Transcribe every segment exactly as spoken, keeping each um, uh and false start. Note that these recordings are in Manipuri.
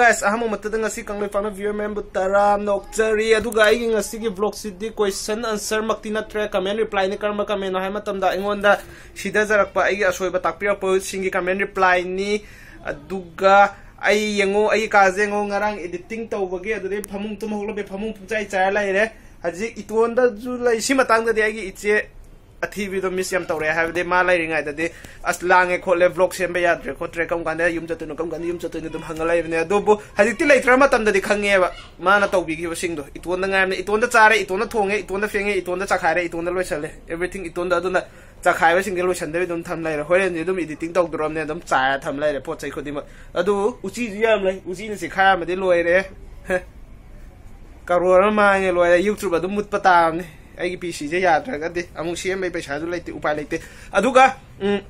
Guys, ꯑꯍꯥꯟꯕ ꯃꯛꯇꯗ ꯉꯁꯤ ꯀꯪꯂꯩꯄꯥꯛꯅ viewer ꯃꯌꯥꯝꯕꯨ ꯇꯔꯥꯝꯅ ꯑꯣꯛꯆꯔꯤ꯫ ꯑꯗꯨꯒ ꯑꯩꯒꯤ ꯉꯁꯤꯒꯤ vlog ꯁꯤꯗꯤ question answer ꯃꯛꯇꯤ ꯅꯠꯇ꯭ꯔꯦ, comment reply ꯅꯤ꯫ ꯀꯔꯝꯕ comment ꯅꯣ ꯍꯥꯏꯕ ꯃꯇꯝꯗ, ꯑꯩꯉꯣꯟꯗ ꯁꯤꯗꯖꯔꯛꯄ, ꯑꯩꯒꯤ ꯑꯁꯣꯏꯕ ꯇꯥꯛꯄꯤꯔꯛꯄꯁꯤꯡꯒꯤ comment reply ꯅꯤ꯫ ꯑꯗꯨꯒ ꯑꯩ ꯌꯦꯡꯉꯣ, ꯑꯩꯒꯤ ꯀꯥꯁꯦ ꯌꯦꯡꯉꯣ, ꯉꯔꯥꯡ editing ꯇꯧꯕꯒꯤ ꯑꯗꯨꯗꯩ ꯐꯃꯨꯡ ꯇꯨꯝ ꯍꯧꯒꯠꯂꯛꯄꯩ ꯐꯃꯨꯡ ꯄꯨꯡꯆꯥꯏ ꯆꯥꯏꯔ ꯂꯩꯔꯦ꯫ ꯍꯧꯖꯤꯛ ꯏꯇꯣꯟꯗꯁꯨ ꯂꯩ꯫ ꯁꯤ ꯃꯇꯥꯡꯗꯗꯤ ꯑꯩꯒꯤ ꯏꯆꯦ ꯑꯊꯤꯕꯤꯗꯣ miss ꯌꯥꯝ ꯇꯧꯔꯛꯑꯦ꯫ ꯍꯥꯏꯕꯗꯤ ꯃꯥ ꯂꯩꯔꯤꯉꯩꯗꯗꯤ ꯑꯁ ꯂꯥꯡꯉꯦ ꯈꯣꯠꯂꯦ, vlog ꯁꯦꯝꯕ ꯌꯥꯗ꯭ꯔꯦ ꯈꯣꯠꯇ꯭ꯔꯦ, ꯀꯔꯝ ꯀꯥꯟꯗ ꯌꯨꯝ ꯆꯠꯇꯣꯏꯅꯣ, ꯀꯔꯝ ꯀꯥꯟꯗ ꯌꯨꯝ ꯆꯠꯇꯣꯏꯅꯣ ꯑꯗꯨꯝ ꯍꯪꯉ ꯂꯩꯕꯅꯦ꯫ ꯑꯗꯨꯕꯨ ꯍꯧꯖꯤꯛꯇꯤ ꯂꯩꯇ꯭ꯔ ꯃꯇꯝꯗꯗꯤ ꯈꯪꯉꯦꯕ ꯃꯥꯅ ꯇꯧꯕꯤꯈꯤꯕꯁꯤꯡꯗꯣ꯫ ꯏꯇꯣꯟꯗ ꯉꯥꯏꯔꯕꯅꯦ, ꯏꯇꯣꯟꯗ ꯆꯥꯔꯦ, ꯏꯇꯣꯟꯗ ꯊꯣꯡꯉꯦ, ꯏꯇꯣꯟꯗ ꯐꯦꯡꯉꯦ, ꯏꯇꯣꯟꯗ ꯆꯈꯥꯏꯔꯦ, ꯏꯇꯣꯟꯗ ꯂꯣꯏꯁꯜꯂꯦ, everything ꯏꯇꯣꯟꯗ꯫ ꯑꯗꯨꯅ ꯆꯈꯥꯏꯕꯁꯤꯡꯗꯤ ꯂꯣꯏꯁꯟꯗꯕꯤ ꯑꯗꯨꯝ ꯊꯝ ꯂꯩꯔꯦ꯫ ꯍꯣꯔꯦꯟꯗꯤ ꯑꯗꯨꯝ editing ꯇꯧꯗꯣꯔꯕꯅꯦ, ꯑꯗꯨꯝ ꯆꯥꯏꯔ ꯊꯝ ꯂꯩꯔꯦ ꯄꯣꯠ ꯆꯩ ꯈꯨꯗꯤꯡꯃꯛ꯫ ꯑꯗꯨ ꯎꯆꯤꯁꯨ ꯌꯥꯝ ꯂꯩ, ꯎꯆꯤꯅ ꯆꯤꯛꯈꯥꯏꯔꯝꯃꯗꯤ ꯂꯣꯏꯔꯦ꯫ ꯀꯔꯣꯔ ꯑꯃ ꯃꯥꯡꯉꯦ, ꯂꯣꯏꯔꯦ, YouTube ꯑꯗꯨꯝ ꯃꯨꯠꯄ ꯇꯥꯕꯅꯤ꯫ ꯑꯩꯒꯤ PCꯁꯦ ꯌꯥꯗ꯭ꯔꯒꯗꯤ ꯑꯃꯨꯛ ꯁꯦꯝꯕꯩ ꯄꯩꯁꯥꯁꯨ ꯂꯩꯇꯦ, ꯎꯄꯥꯏ ꯂꯩꯇꯦ꯫ ꯑꯗꯨꯒ ꯎꯝ,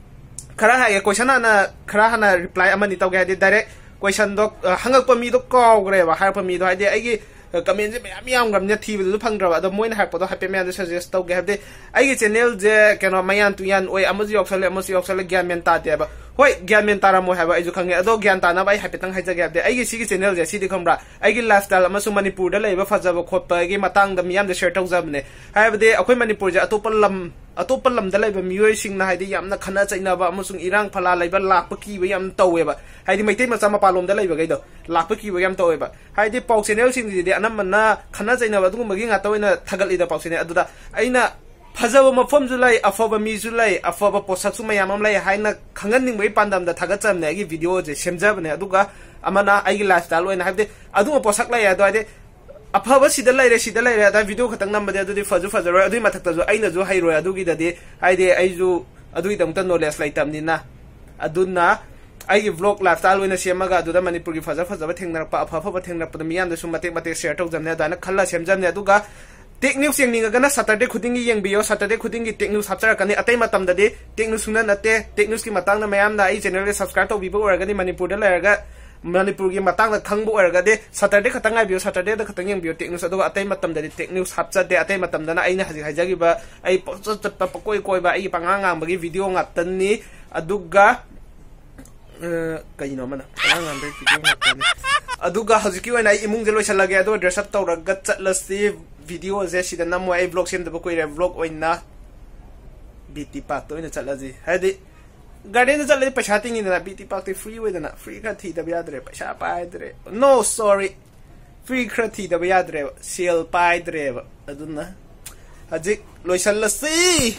ꯈꯔ ꯍꯥꯏꯒꯦ, question ꯍꯥꯟꯅ, ꯈꯔ ꯍꯥꯟꯅ reply ꯑꯃꯅꯤ ꯇꯧꯒꯦ꯫ ꯍꯥꯏꯗꯤ direct questionꯗꯣ, ꯑ, ꯍꯪꯉꯛꯄ ꯃꯤꯗꯣ ꯀꯥꯎꯈ꯭ꯔꯦꯕ, ꯍꯥꯏꯔꯛꯄ ꯃꯤꯗꯣ꯫ ꯍꯥꯏꯗꯤ ꯑꯩꯒꯤ commentꯁꯦ ꯃꯌꯥꯝ ꯌꯥꯝꯈ꯭ꯔꯕꯅꯤꯅ ꯊꯤꯕꯗꯁꯨ ꯐꯪꯗ꯭ꯔꯕ꯫ ꯑꯗꯣ ꯃꯣꯏꯅ ꯍꯥꯏꯔꯛꯄꯗꯣ ꯍꯥꯏꯐꯦꯠ ꯃꯌꯥꯝꯗ suggest ꯇꯧꯒꯦ꯫ ꯍꯥꯏꯕꯗꯤ ꯑꯩꯒꯤ channelꯁꯦ ꯀꯩꯅꯣ ꯃꯌꯥꯟ ꯇꯨꯌꯥꯟ ꯑꯣꯏ, ꯑꯃꯁꯨ ꯌꯥꯎꯁꯜꯂꯦ, ꯑꯃꯁꯨ ꯌꯥꯎꯁꯜꯂꯦ, ꯒ꯭ꯌꯥꯟ ꯃꯦꯟ ꯇꯥꯗꯦꯕ꯫ ꯍꯣꯏ, ꯒ꯭ꯌꯥꯟ ꯃꯦꯟ ꯇꯥꯔꯝꯃꯣꯏ ꯍꯥꯏꯕ ꯑꯩꯁꯨ ꯈꯪꯉꯦ꯫ ꯑꯗꯣ ꯒ꯭ꯌꯥꯟ ꯇꯥꯅꯕ ꯑꯩ ꯍꯥꯏꯐꯦꯠꯇꯪ ꯍꯥꯏꯖꯒꯦ꯫ ꯍꯥꯏꯕꯗꯤ ꯑꯩꯒꯤ ꯁꯤꯒꯤ channelꯁꯦ ꯁꯤꯗꯤ ꯈꯪꯕ꯭ꯔꯥ, ꯑꯩꯒꯤ lifestyle ꯑꯃꯁꯨꯡ ꯃꯅꯤꯄꯨꯔꯗ ꯂꯩꯕ ꯐꯖꯕ ꯈꯣꯠꯄꯒꯤ ꯃꯇꯥꯡꯗ ꯃꯤꯌꯥꯝꯗ share ꯇꯧꯖꯕꯅꯦ꯫ ꯍꯥꯏꯕꯗꯤ ꯑꯩꯈꯣꯏ ꯃꯅꯤꯄꯨꯔꯁꯦ ꯑꯇꯣꯞꯄ ꯂꯝ, ꯑꯇꯣꯞꯄ ꯂꯝꯗ ꯂꯩꯕ ꯃꯤꯑꯣꯏꯁꯤꯡꯅ ꯍꯥꯏꯗꯤ ꯌꯥꯝꯅ ꯈꯠꯅ ꯆꯩꯅꯕ ꯑꯃꯁꯨꯡ ꯏꯔꯥꯡ ꯐꯂꯥ ꯂꯩꯕ, ꯂꯥꯛꯄ ꯀꯤꯕ ꯌꯥꯝ ꯇꯧꯋꯦꯕ꯫ ꯍꯥꯏꯗꯤ ꯃꯩꯇꯩ ꯃꯆꯥ ꯃꯄꯥꯟꯂꯣꯝꯗ ꯂꯩꯕꯈꯩꯗꯣ ꯂꯥꯛꯄ ꯀꯤꯕ ꯌꯥꯝ ꯇꯧꯋꯦꯕ꯫ ꯍꯥꯏꯗꯤ ꯄꯥꯎ channelꯁꯤꯡꯁꯤꯗꯤ ꯑꯅꯝꯕꯅ ꯈꯠꯅ ꯆꯩꯅꯕ ꯑꯗꯨꯒꯨꯝꯕꯒꯤ ꯉꯥꯛꯇ ꯑꯣꯏꯅ ꯊꯥꯒꯠꯂꯤꯗ ꯄꯥꯎ channel꯫ ꯑꯗꯨꯗ ꯑꯩꯅ ꯐꯖꯕ ꯃꯐꯝꯁꯨ ꯂꯩ, ꯑꯐꯕ ꯃꯤꯁꯨ ꯂꯩ, ꯑꯐꯕ ꯄꯣꯠꯁꯛꯁꯨ ꯃꯌꯥꯝ ꯑꯃ ꯂꯩ ꯍꯥꯏꯅ ꯈꯪꯍꯟꯅꯤꯡꯕꯒꯤ ꯄꯥꯟꯗꯝꯗ ꯊꯥꯒꯠꯆꯕꯅꯦ ꯑꯩꯒꯤ videoꯁꯦ ꯁꯦꯝꯖꯕꯅꯦ꯫ ꯑꯗꯨꯒ ꯑꯃꯅ ꯑꯩꯒꯤ lifestyle ꯑꯣꯏꯅ, ꯍꯥꯏꯕꯗꯤ ꯑꯗꯨꯒꯨꯝꯕ ꯄꯣꯠꯁꯛ ꯂꯩ, ꯑꯗꯣ ꯍꯥꯏꯗꯤ ꯑꯐꯕ ꯁꯤꯗ ꯂꯩꯔꯦ, ꯁꯤꯗ ꯂꯩꯔꯦ, ꯑꯗ video ꯈꯛꯇꯪ ꯅꯝꯕꯗꯤ ꯑꯗꯨꯗꯤ ꯐꯁꯨ ꯐꯖꯔꯣꯏ, ꯑꯗꯨꯒꯤ ꯃꯊꯛꯇꯁꯨ ꯑꯩꯅꯁꯨ ꯍꯩꯔꯣꯏ ꯑꯗꯨꯒꯤꯗꯗꯤ, ꯍꯥꯏꯗꯤ ꯑꯩꯁꯨ ꯑꯗꯨꯒꯤꯗꯃꯛꯇ knowledge ꯂꯩꯇꯕꯅꯤꯅ꯫ ꯑꯗꯨꯅ ꯑꯩꯒꯤ vlog lifestyle ꯑꯣꯏꯅ ꯁꯦꯝꯃꯒ ꯑꯗꯨꯗ ꯃꯅꯤꯄꯨꯔꯒꯤ ꯐꯖ ꯐꯖꯕ ꯊꯦꯡꯅꯔꯛꯄ, ꯑꯐ ꯑꯐꯕ ꯊꯦꯡꯅꯔꯛꯄꯗ ꯃꯤꯌꯥꯝꯗꯁꯨ ꯃꯇꯦꯛ ꯃꯇꯦꯛ share ꯇꯧꯖꯕꯅꯦ, ꯑꯗꯨꯃꯥꯏꯅ ꯈꯜꯂ ꯁꯦꯝꯖꯕꯅꯦ꯫ ꯑꯗꯨꯒ Tech News ꯌꯦꯡꯅꯤꯡꯉꯒꯅ Saturday ꯈꯨꯗꯤꯡꯒꯤ ꯌꯦꯡꯕꯤꯌꯣ꯫ Saturday ꯈꯨꯗꯤꯡꯒꯤ Tech News ꯍꯥꯞꯆꯔꯛꯀꯅꯤ꯫ ꯑꯇꯩ ꯃꯇꯝꯗꯗꯤ Tech News ꯁꯨꯡꯅ ꯅꯠꯇꯦ꯫ Tech Newsꯀꯤ ꯃꯇꯥꯡꯗ ꯃꯌꯥꯝꯅ ꯑꯩ channelꯗ subscribe ꯇꯧꯕꯤꯕ ꯑꯣꯏꯔꯒꯗꯤ, ꯃꯅꯤꯄꯨꯔꯗ ꯂꯩꯔꯒ ꯃꯅꯤꯄꯨꯔꯒꯤ ꯃꯇꯥꯡꯗ ꯈꯪꯕ ꯑꯣꯏꯔꯒꯗꯤ Saturdayꯗ ꯈꯛꯇꯪ ꯉꯥꯏꯕꯤꯌꯨ, Saturdayꯗ ꯈꯛꯇꯪ ꯌꯦꯡꯕꯤꯌꯨ Tech News꯫ ꯑꯗꯨꯒ ꯑꯇꯩ ꯃꯇꯝꯗꯗꯤ Tech News ꯍꯥꯞꯆꯗꯦ꯫ ꯑꯇꯩ ꯃꯇꯝꯗꯅ ꯑꯩꯅ ꯍꯧꯖꯤꯛ ꯍꯥꯏꯖꯈꯤꯕ ꯑꯩ ꯄꯪꯆꯠ ꯆꯠꯄ, ꯄꯀꯣꯏ ꯀꯣꯏꯕ, ꯑꯩꯒꯤ ꯄꯉꯥꯡ ꯉꯥꯡꯕꯒꯤ video ꯉꯥꯛꯇꯅꯤ꯫ ꯑꯗꯨꯒ ꯑ, ꯀꯩꯅꯣ ꯑꯃꯅ ꯑꯉꯥꯡ ꯑꯃꯗ ꯚꯤꯗꯤꯑꯣ ꯉꯥꯛꯇꯅꯤ꯫ ꯑꯗꯨꯒ ꯍꯧꯖꯤꯛꯀꯤ ꯑꯣꯏꯅ ꯑꯩ ꯏꯃꯨꯡꯁꯦ ꯂꯣꯏꯁꯤꯜꯂꯒꯦ, ꯑꯗꯨꯒ dress up ꯇꯧꯔꯒ ꯆꯠꯂꯁꯤ꯫ ꯚꯤꯗꯤꯑꯣꯁꯦ ꯁꯤꯗ ꯅꯝꯃꯣ, ꯑꯩ vlog ꯁꯦꯝꯗꯕ ꯀꯨꯏꯔꯦ꯫ Vlog ꯑꯣꯏꯅ ꯕꯤ ꯇꯤ ꯄꯥꯔꯛꯇ ꯑꯣꯏꯅ ꯆꯠꯂꯁꯤ, ꯍꯥꯏꯗꯤ garden ꯗ ꯆꯠꯂꯗꯤ ꯄꯩꯁꯥ ꯇꯤꯡꯉꯤꯗꯅ, ꯕꯤ ꯇꯤ ꯄꯥꯔꯛꯇꯤ free ꯑꯣꯏꯗꯅ꯫ Free ꯈꯔ ꯊꯤꯗꯕ ꯌꯥꯗ꯭ꯔꯦ, ꯄꯩꯁꯥ ꯄꯥꯏꯗ꯭ꯔꯦ꯫ No, sorry, free ꯈꯔ ꯊꯤꯗꯕ ꯌꯥꯗ꯭ꯔꯦꯕ, ꯁꯦꯜ ꯄꯥꯏꯗ꯭ꯔꯦꯕ꯫ ꯑꯗꯨꯅ ꯍꯧꯖꯤꯛ ꯂꯣꯏꯁꯤꯜꯂꯁꯤ꯫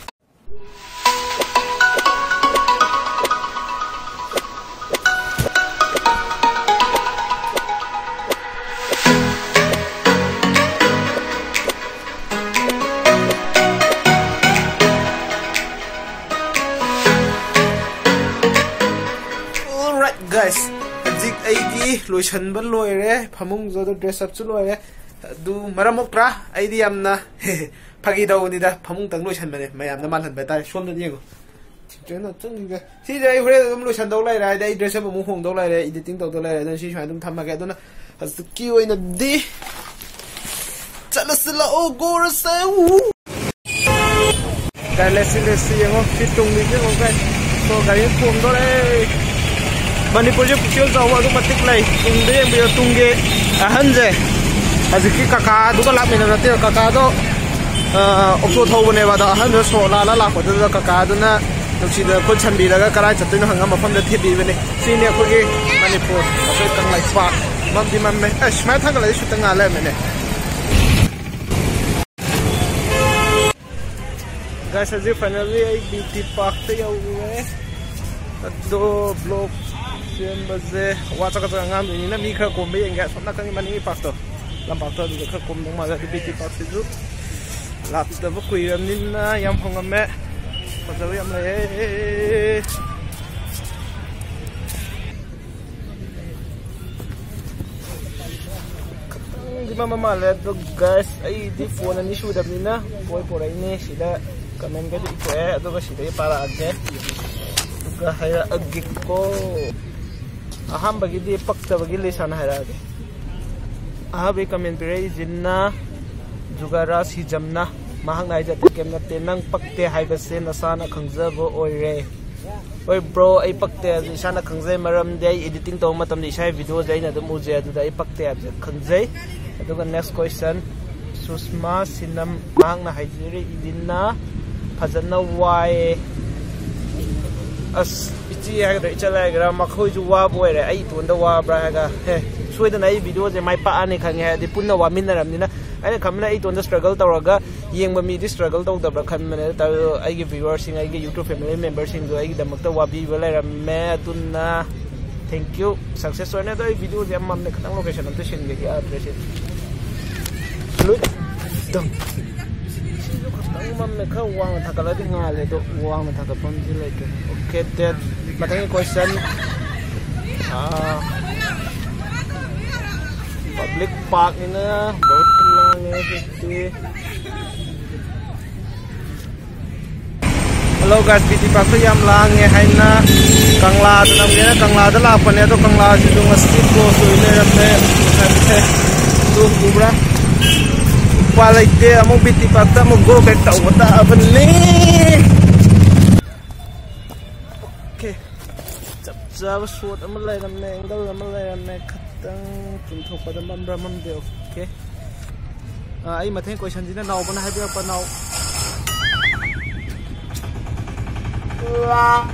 Alright guys, ꯍꯧꯖꯤꯛ ꯑꯩꯗꯤ ꯂꯣꯏꯁꯟꯕ ꯂꯣꯏꯔꯦ, ꯐꯃꯨꯡꯁꯨ ꯑꯗꯨ dress up ꯁꯨ ꯂꯣꯏꯔꯦ꯫ ꯑꯗꯨ ꯃꯔꯝ ꯃꯣꯛꯇ꯭ꯔꯥ? ꯑꯩꯗꯤ ꯌꯥꯝꯅ ꯐꯥꯒꯤ ꯇꯧꯕꯅꯤꯗ, ꯐꯃꯨꯡꯇꯪ ꯂꯣꯏꯁꯟꯕꯅꯦ, ꯃꯌꯥꯝꯗ ꯃꯥꯜꯍꯟꯕ ꯍꯥꯏꯇꯥꯔꯦ꯫ ꯁꯣꯝꯗꯗꯤ ꯌꯦꯡꯉꯣ, ꯁꯤꯗ ꯑꯩ ꯍꯣꯔꯦꯟ ꯑꯗꯨꯝ ꯂꯣꯏꯁꯟꯗꯧ ꯂꯩꯔꯦ, ꯍꯥꯏꯗꯤ ꯑꯩ dress up ꯑꯃꯨꯛ ꯍꯣꯡꯗꯧ ꯂꯩꯔꯦ, editing ꯇꯧꯗꯧ ꯂꯩꯔꯦ꯫ ꯑꯗꯨꯅ ꯁꯤ ꯁꯨꯃꯥꯏꯅ ꯑꯗꯨꯝ ꯊꯝꯃꯒꯦ꯫ ꯑꯗꯨꯅ ꯍꯧꯖꯤꯛꯀꯤ ꯑꯣꯏꯅꯗꯤ ꯆꯠꯂꯁꯤ ꯂꯥꯛꯑꯣ, ꯒꯣꯔꯁꯦ꯫ ꯒꯥꯔꯤ ꯂꯦꯁꯤ ꯂꯦꯁꯤ ꯌꯦꯡꯉꯣ, ꯁꯤ ꯇꯨꯡꯒꯤ ꯌꯦꯡꯉꯣ ꯒꯥꯏ꯫ ꯁꯣ, ꯒꯥꯔꯤ ꯊꯣꯡꯗꯣꯔꯦ꯫ ꯃꯅꯤꯄꯨꯔꯁꯦ ꯄꯨꯛꯆꯦꯜ ꯆꯥꯎꯕ ꯑꯗꯨꯛ ꯃꯇꯤꯛ ꯂꯩ꯫ ꯇꯨꯡꯗ ꯌꯦꯡꯕꯤꯌꯣ, ꯇꯨꯡꯒꯤ ꯑꯍꯟꯁꯦ ꯍꯧꯖꯤꯛꯀꯤ ꯀꯀꯥꯗꯨꯒ ꯂꯥꯛꯃꯤꯟꯅꯕ ꯅꯠꯇꯦ꯫ ꯀꯀꯥꯗꯣ ꯑꯣꯛꯇꯣ ꯊꯧꯕꯅꯦꯕ꯫ ꯑꯗꯣ ꯑꯍꯟꯗꯣ ꯁꯣ ꯂꯥꯜꯂ ꯂꯥꯛꯄꯗꯨꯗ ꯀꯀꯥꯗꯨꯅ ꯅꯨꯡꯁꯤꯗꯅ ꯈꯨꯠ ꯁꯝꯕꯤꯔꯒ ꯀꯔꯥꯏ ꯆꯠꯇꯣꯏꯅꯣ ꯍꯪꯉ ꯃꯐꯝꯗ ꯊꯤꯟꯕꯤꯕꯅꯦ꯫ ꯁꯤꯅꯤ ꯑꯩꯈꯣꯏꯒꯤ ꯃꯅꯤꯄꯨꯔ, ꯑꯩꯈꯣꯏ ꯀꯪꯂꯩꯄꯥꯛ꯫ ꯃꯝꯗꯤ ꯃꯝꯃꯦ꯫ ꯑꯁ, ꯁꯨꯃꯥꯏꯅ ꯊꯥꯡꯒꯠꯂꯗꯤ ꯁꯨꯠꯇ ꯉꯥ ꯂꯩꯔꯝꯃꯦꯅꯦ꯫ Guys, ꯍꯧꯖꯤꯛ finally ꯑꯩ ꯕꯤ ꯇꯤ ꯄꯥꯔꯛꯇ ꯌꯧꯔꯦ꯫ ꯑꯗꯣ vlog ꯁꯦꯝꯕꯁꯦ ꯋꯥ ꯆꯀ ꯆꯀ ꯉꯥꯡꯗꯣꯏꯅꯤꯅ ꯃꯤ ꯈꯔ ꯀꯣꯝꯕ ꯌꯦꯡꯒꯦ꯫ ꯑꯁꯣꯝ ꯅꯥꯀꯟꯒꯤ ꯃꯅꯤꯡꯒꯤ ꯄꯥꯔꯛꯇꯣ, ꯂꯝꯄꯥꯛꯇꯣ, ꯑꯗꯨꯗ ꯈꯔ ꯀꯣꯝꯗꯧ ꯃꯥꯜꯂꯦ꯫ ꯑꯗꯨ ꯕꯤ ꯇꯤ ꯄꯥꯔꯛꯁꯤꯁꯨ ꯂꯥꯛꯇꯕ ꯀꯨꯏꯔꯕꯅꯤꯅ ꯌꯥꯝ ꯍꯣꯡꯉꯝꯃꯦ꯫ ꯐꯖꯕ ꯌꯥꯝ ꯂꯩꯌꯦ꯫ ꯈꯤꯇꯪꯗꯤ ꯃꯝꯕ ꯃꯥꯜꯂꯦ꯫ ꯑꯗꯣ guys, ꯑꯩꯗꯤ phone ꯑꯅꯤ ꯁꯨꯗꯕꯅꯤꯅ ꯕꯣꯏ ꯄꯣꯔꯛꯏꯅꯦ꯫ ꯁꯤꯗ comment ꯈꯩꯗꯣ ꯏꯊꯣꯛꯑꯦ, ꯑꯗꯨꯒ ꯁꯤꯗꯒꯤ ꯄꯥꯔꯛꯑꯒꯦ, ꯑꯗꯨꯒ ꯍꯥꯏꯔꯛꯑꯒꯦꯀꯣ꯫ ꯑꯍꯥꯟꯕꯒꯤꯗꯤ ꯄꯛꯇꯕꯒꯤ ꯂꯤꯁ ꯍꯥꯟꯅ ꯍꯥꯏꯔꯛꯑꯒꯦ꯫ ꯑꯍꯥꯟꯕꯒꯤ comment ꯄꯤꯔꯛꯏꯁꯤꯅ ꯖꯨꯒꯥꯔꯥꯖ ꯍꯤꯖꯝꯅ꯫ ꯃꯍꯥꯛꯅ ꯍꯥꯏꯁꯦ ꯑꯇꯩ ꯀꯩꯝ ꯅꯠꯇꯦ, "ꯅꯪ ꯄꯛꯇꯦ ꯍꯥꯏꯕꯁꯦ ꯅꯁꯥꯅ ꯈꯪꯖꯕ ꯑꯣꯏꯔꯦ"꯫ ꯍꯣꯏ ꯕ꯭ꯔꯣ, ꯑꯩ ꯄꯛꯇꯦ ꯍꯥꯏꯕꯁꯦ ꯏꯁꯥꯅ ꯈꯪꯖꯩ, ꯃꯔꯝꯗꯤ ꯑꯩ editing ꯇꯧꯕ ꯃꯇꯝꯗ ꯏꯁꯥꯒꯤ videoꯁꯦ ꯑꯩꯅ ꯑꯗꯨꯝ ꯎꯖꯩ, ꯑꯗꯨꯗ ꯑꯩ ꯄꯛꯇꯦ ꯍꯥꯏꯕꯁꯦ ꯈꯪꯖꯩ꯫ ꯑꯗꯨꯒ next question, ꯁꯨꯁꯃꯥ ꯁꯤꯅꯝ, ꯃꯍꯥꯛꯅ ꯍꯥꯏꯖꯔꯤ, ꯏꯗꯤꯟꯅ ꯐꯖꯅ ꯋꯥꯏꯌꯦ꯫ ꯑꯁ, ꯏꯆꯦ ꯍꯥꯏꯒꯗ꯭ꯔꯥ, ꯏꯆꯜ ꯍꯥꯏꯒꯗ꯭ꯔꯥ, ꯃꯈꯣꯏꯁꯨ ꯋꯥꯕ ꯑꯣꯏꯔꯦ, ꯑꯩ ꯏꯇꯣꯟꯗ ꯋꯥꯕ꯭ꯔꯥ ꯍꯥꯏꯒ꯫ ꯍꯦ, ꯁꯣꯏꯗꯅ ꯑꯩ videoꯁꯦ ꯃꯥꯏ ꯄꯥꯛꯑꯅꯤ ꯈꯪꯉꯦ, ꯍꯥꯏꯗꯤ ꯄꯨꯟꯅ ꯋꯥꯃꯤꯟꯅꯔꯕꯅꯤꯅ꯫ ꯑꯩꯅ ꯈꯟꯕꯅ ꯑꯩ ꯏꯇꯣꯟꯗ struggle ꯇꯧꯔꯒ ꯌꯦꯡꯕ ꯃꯤꯗꯤ struggle ꯇꯧꯗꯕ꯭ꯔꯥ ꯈꯟꯕꯅꯦ꯫ ꯑꯗꯨ ꯑꯩꯒꯤ viewerꯁꯤꯡ, ꯑꯩꯒꯤ YouTube family memberꯁꯤꯡꯗꯣ ꯑꯩꯒꯤꯗꯃꯛꯇ ꯋꯥꯕꯤꯕ ꯂꯩꯔꯝꯃꯦ, ꯑꯗꯨꯅ thank you꯫ Success ꯑꯣꯏꯔꯅꯤ꯫ ꯑꯗꯣ ꯑꯩ videoꯁꯦ ꯌꯥꯝ ꯃꯝꯃꯦ, ꯈꯤꯇꯪ location ꯑꯝꯇ ꯁꯤꯟꯒꯦ, ꯌꯥꯗ꯭ꯔꯦ ꯁꯤ꯫ ꯂꯣꯏ ꯗꯝ꯫ ꯁꯤꯁꯨ ꯈꯤꯇꯪ ꯃꯝꯃꯦ, ꯈꯔ ꯋꯥꯡꯅ ꯊꯥꯒꯠꯂꯗꯤ ꯉꯥꯜꯂꯦ, ꯑꯗꯣ ꯋꯥꯡꯅ ꯊꯥꯒꯠꯐꯝꯗꯤ ꯂꯩꯇꯦ꯫ Okay, that ꯃꯊꯪꯒꯤ question꯫ ꯑꯥ, public parkꯅꯤꯅ ꯕꯣꯠ ꯂꯥꯡꯉꯦ ꯍꯧꯖꯤꯛꯇꯤ꯫ Hello guys, ꯕꯤ ꯇꯤ ꯄꯥꯔꯛꯇ ꯌꯥꯝ ꯂꯥꯡꯉꯦ ꯍꯥꯏꯅ ꯀꯪꯂꯥꯗ ꯅꯝꯒꯦꯅ ꯀꯪꯂꯥꯗ ꯂꯥꯛꯄꯅꯦ, ꯑꯗꯣ ꯀꯪꯂꯥꯁꯤꯁꯨ ꯉꯁꯤꯗꯤ close ꯑꯣꯏ ꯂꯩꯔꯝꯃꯦ꯫ ꯑꯗꯨ ꯎꯕ꯭ꯔꯥ? ꯎꯄꯥꯏ ꯂꯩꯇꯦ, ꯑꯃꯨꯛ ꯕꯤ ꯇꯤ ꯄꯥꯔꯛꯇ ꯑꯃꯨꯛ go back ꯇꯧꯕ ꯇꯥꯕꯅꯤ꯫ Okay, ꯆꯞ ꯆꯥꯕ shot ꯑꯃ ꯂꯩꯔꯝꯃꯦ, angle ꯑꯃ ꯂꯩꯔꯝꯃꯦ, ꯈꯤꯇꯪ ꯆꯨꯝꯊꯣꯛꯄꯗ ꯃꯝꯕ꯭ꯔꯥ ꯃꯝꯗꯦ꯫ Okay꯫ ꯑꯥ, ꯑꯩ ꯃꯊꯪ questionꯁꯤꯅ ꯅꯥꯎꯕꯅ ꯍꯥꯏꯕꯤꯔꯛꯄ ꯅꯥꯎ꯫